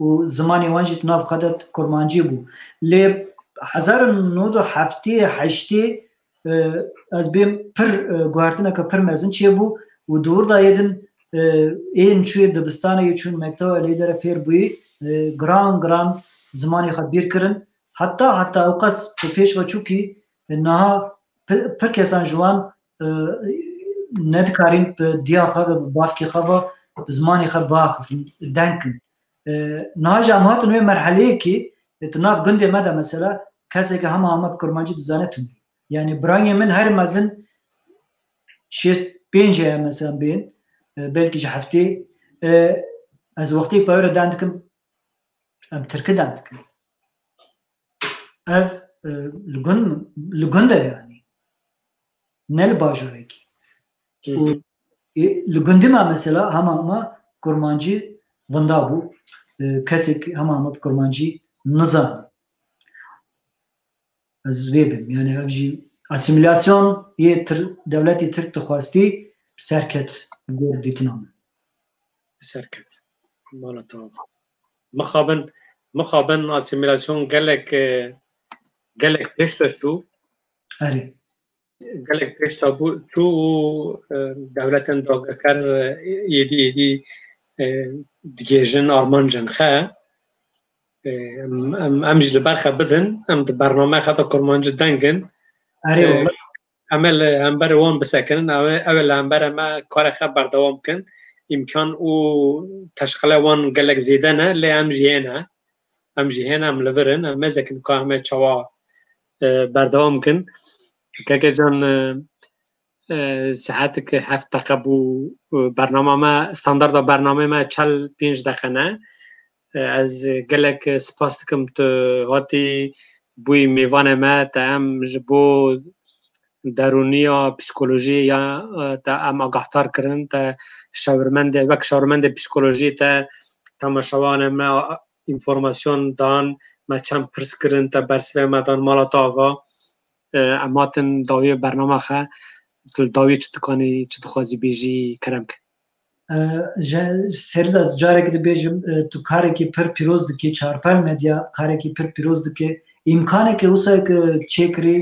û zimanê wan jî di nav xwe de kurmancî bû. Lê hezar nod û heftê heştê, e, ez bêm pir, e, guhertineke pir mezin çêbû û di wir de yê din e, ên çûyê dibistana, yê çûn mekteba, lê dere fêr bûyî, e, giran giran zimanê xwe bîr kirin. Heta, heta ewqas bi pêş ve çûkî, e, niha pi-, pir kesan ji wan, e, nedikarîn bi diya xwe ve, bi bavkê xwe ve, bi zimanê xwe biaxifin, deng kin. E, niha jî em hatin wê merheleyekî, e, di nav gundê me de mesela keseke hema hema bi kurmancî dizane tune. Yani birayê min her mezin şêst pênc heye mesela bên, e, belkî ji heftê, e, ez wextê peyore dan dikim, em tirki dan dikim. Ev, e, li gund, li gund e yani. Ne li bajarekî. Û, e, li gundî me mesela hema hema kurmancî vinda bû. E, kesek hema hema bi kurmancî nizane. Ez vê bim. Yani ev jî asîmîlasyon yê Tir-, dewletê Tirk dixwestî bi ser ket bi gor dîtina min. Bi ser ket. Mala te ava. Mixabin, mixabin asîmîlasyon gelek, e, gelek pêş de çû. Erê. Gelek pêş de bû, çû û, e, dewletên dagirker, e, êdî, êdî, e, digêjin armancên xwe. E, em, em, em jî li ber xwe bidin, em di bernameya xwe de kurmancî deng in. Erê, e, wele. Em ê li hemberê wan bisekinin, ew ê, ew ê li hemberê me karê xwe berdewam kin. Îmkan û teşqile wan gelek zêde ne, lê em jî hê ne. Em jî hê ne, em li vir in. Em mêzekin ka em ê çawa, e, berdewam kin. Keke can, e, e, saetek heft deqe bû, e, bernama me, standarda bernameyê me çel pênc deqe ne. E, ez gelek spas dikim tu hatî bûyî mêvanê me, te em ji bo derûniya psîkolojiyê ya, e, te em agahdar kirin, te şawirmendê, wek şawirmendê psîkolojiyê te temaşevanê me înformasyon dan, me çend pirs kirin, te bersivê me dan, mala te ava. E, em hatin dawiyê bernama xwe, tu li dawiyê çi dikanî, çi dixwazî bêjî, kerem ke. E, ji, serî de ez carekî dibêjim, e, tu karekî pir pîroz dikî, Çarpel Medya karekî pir pîroz dike. Îmkanekê wisa ke çêkirî,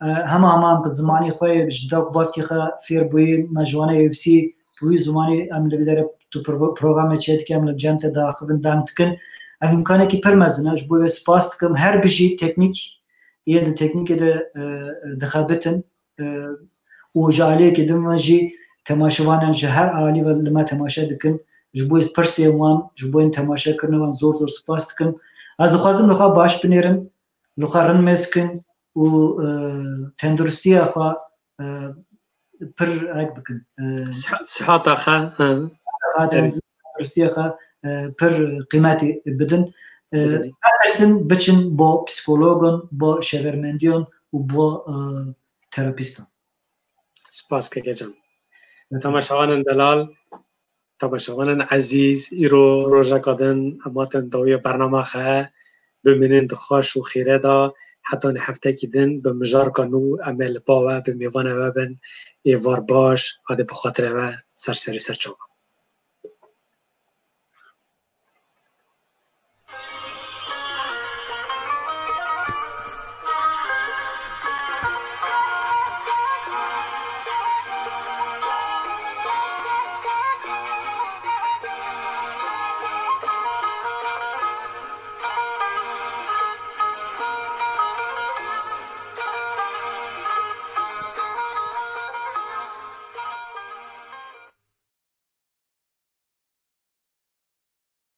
e, hema hema bi zimanê xwe yê, ji dawk bavkê xwe fêr bûyî, me ji wan yê wî bi wî zimanê em li vî dere tu pro-, programê çêdike, em li cem te diaxivin, deng dikin. Ev îmkanekî pir mezin e, ji bo wê spas dikim. Her bijî teknîk, yên di teknîkê de, e, dixebitin. E, û ji aliyekî din ve jî temaşevanên ji her alî ve li me temaşe dikin. Ji bo pirsên wan, ji bo yên temaşe kirine wan zor zor spas dikim. Ez dixwazim li xwe baş binêrim, li xwe rind mêz kin û, e, tenduristiya xwe, e, pir ek bikin. E, Siha-, sihata xwe, he. Xwe, Evet. tenduristiya xwe, e, pir qîmetê bidin. E, Bidin. Netirsin biçin bo psîkologon, bo şevermendiyon û bo, e, terapîstan. Spas keke can. Temaşevanên delal, temaşevanên ezîz, îro rojeka din em hatin dawiya bernama xwe, bimînin di xweş û xêre de, hetanî heftekî din bi mijarka nû em ê li ba we, bi mêvanê we bin, êvar baş, hadê bi xatirê we ser serî ser çavan.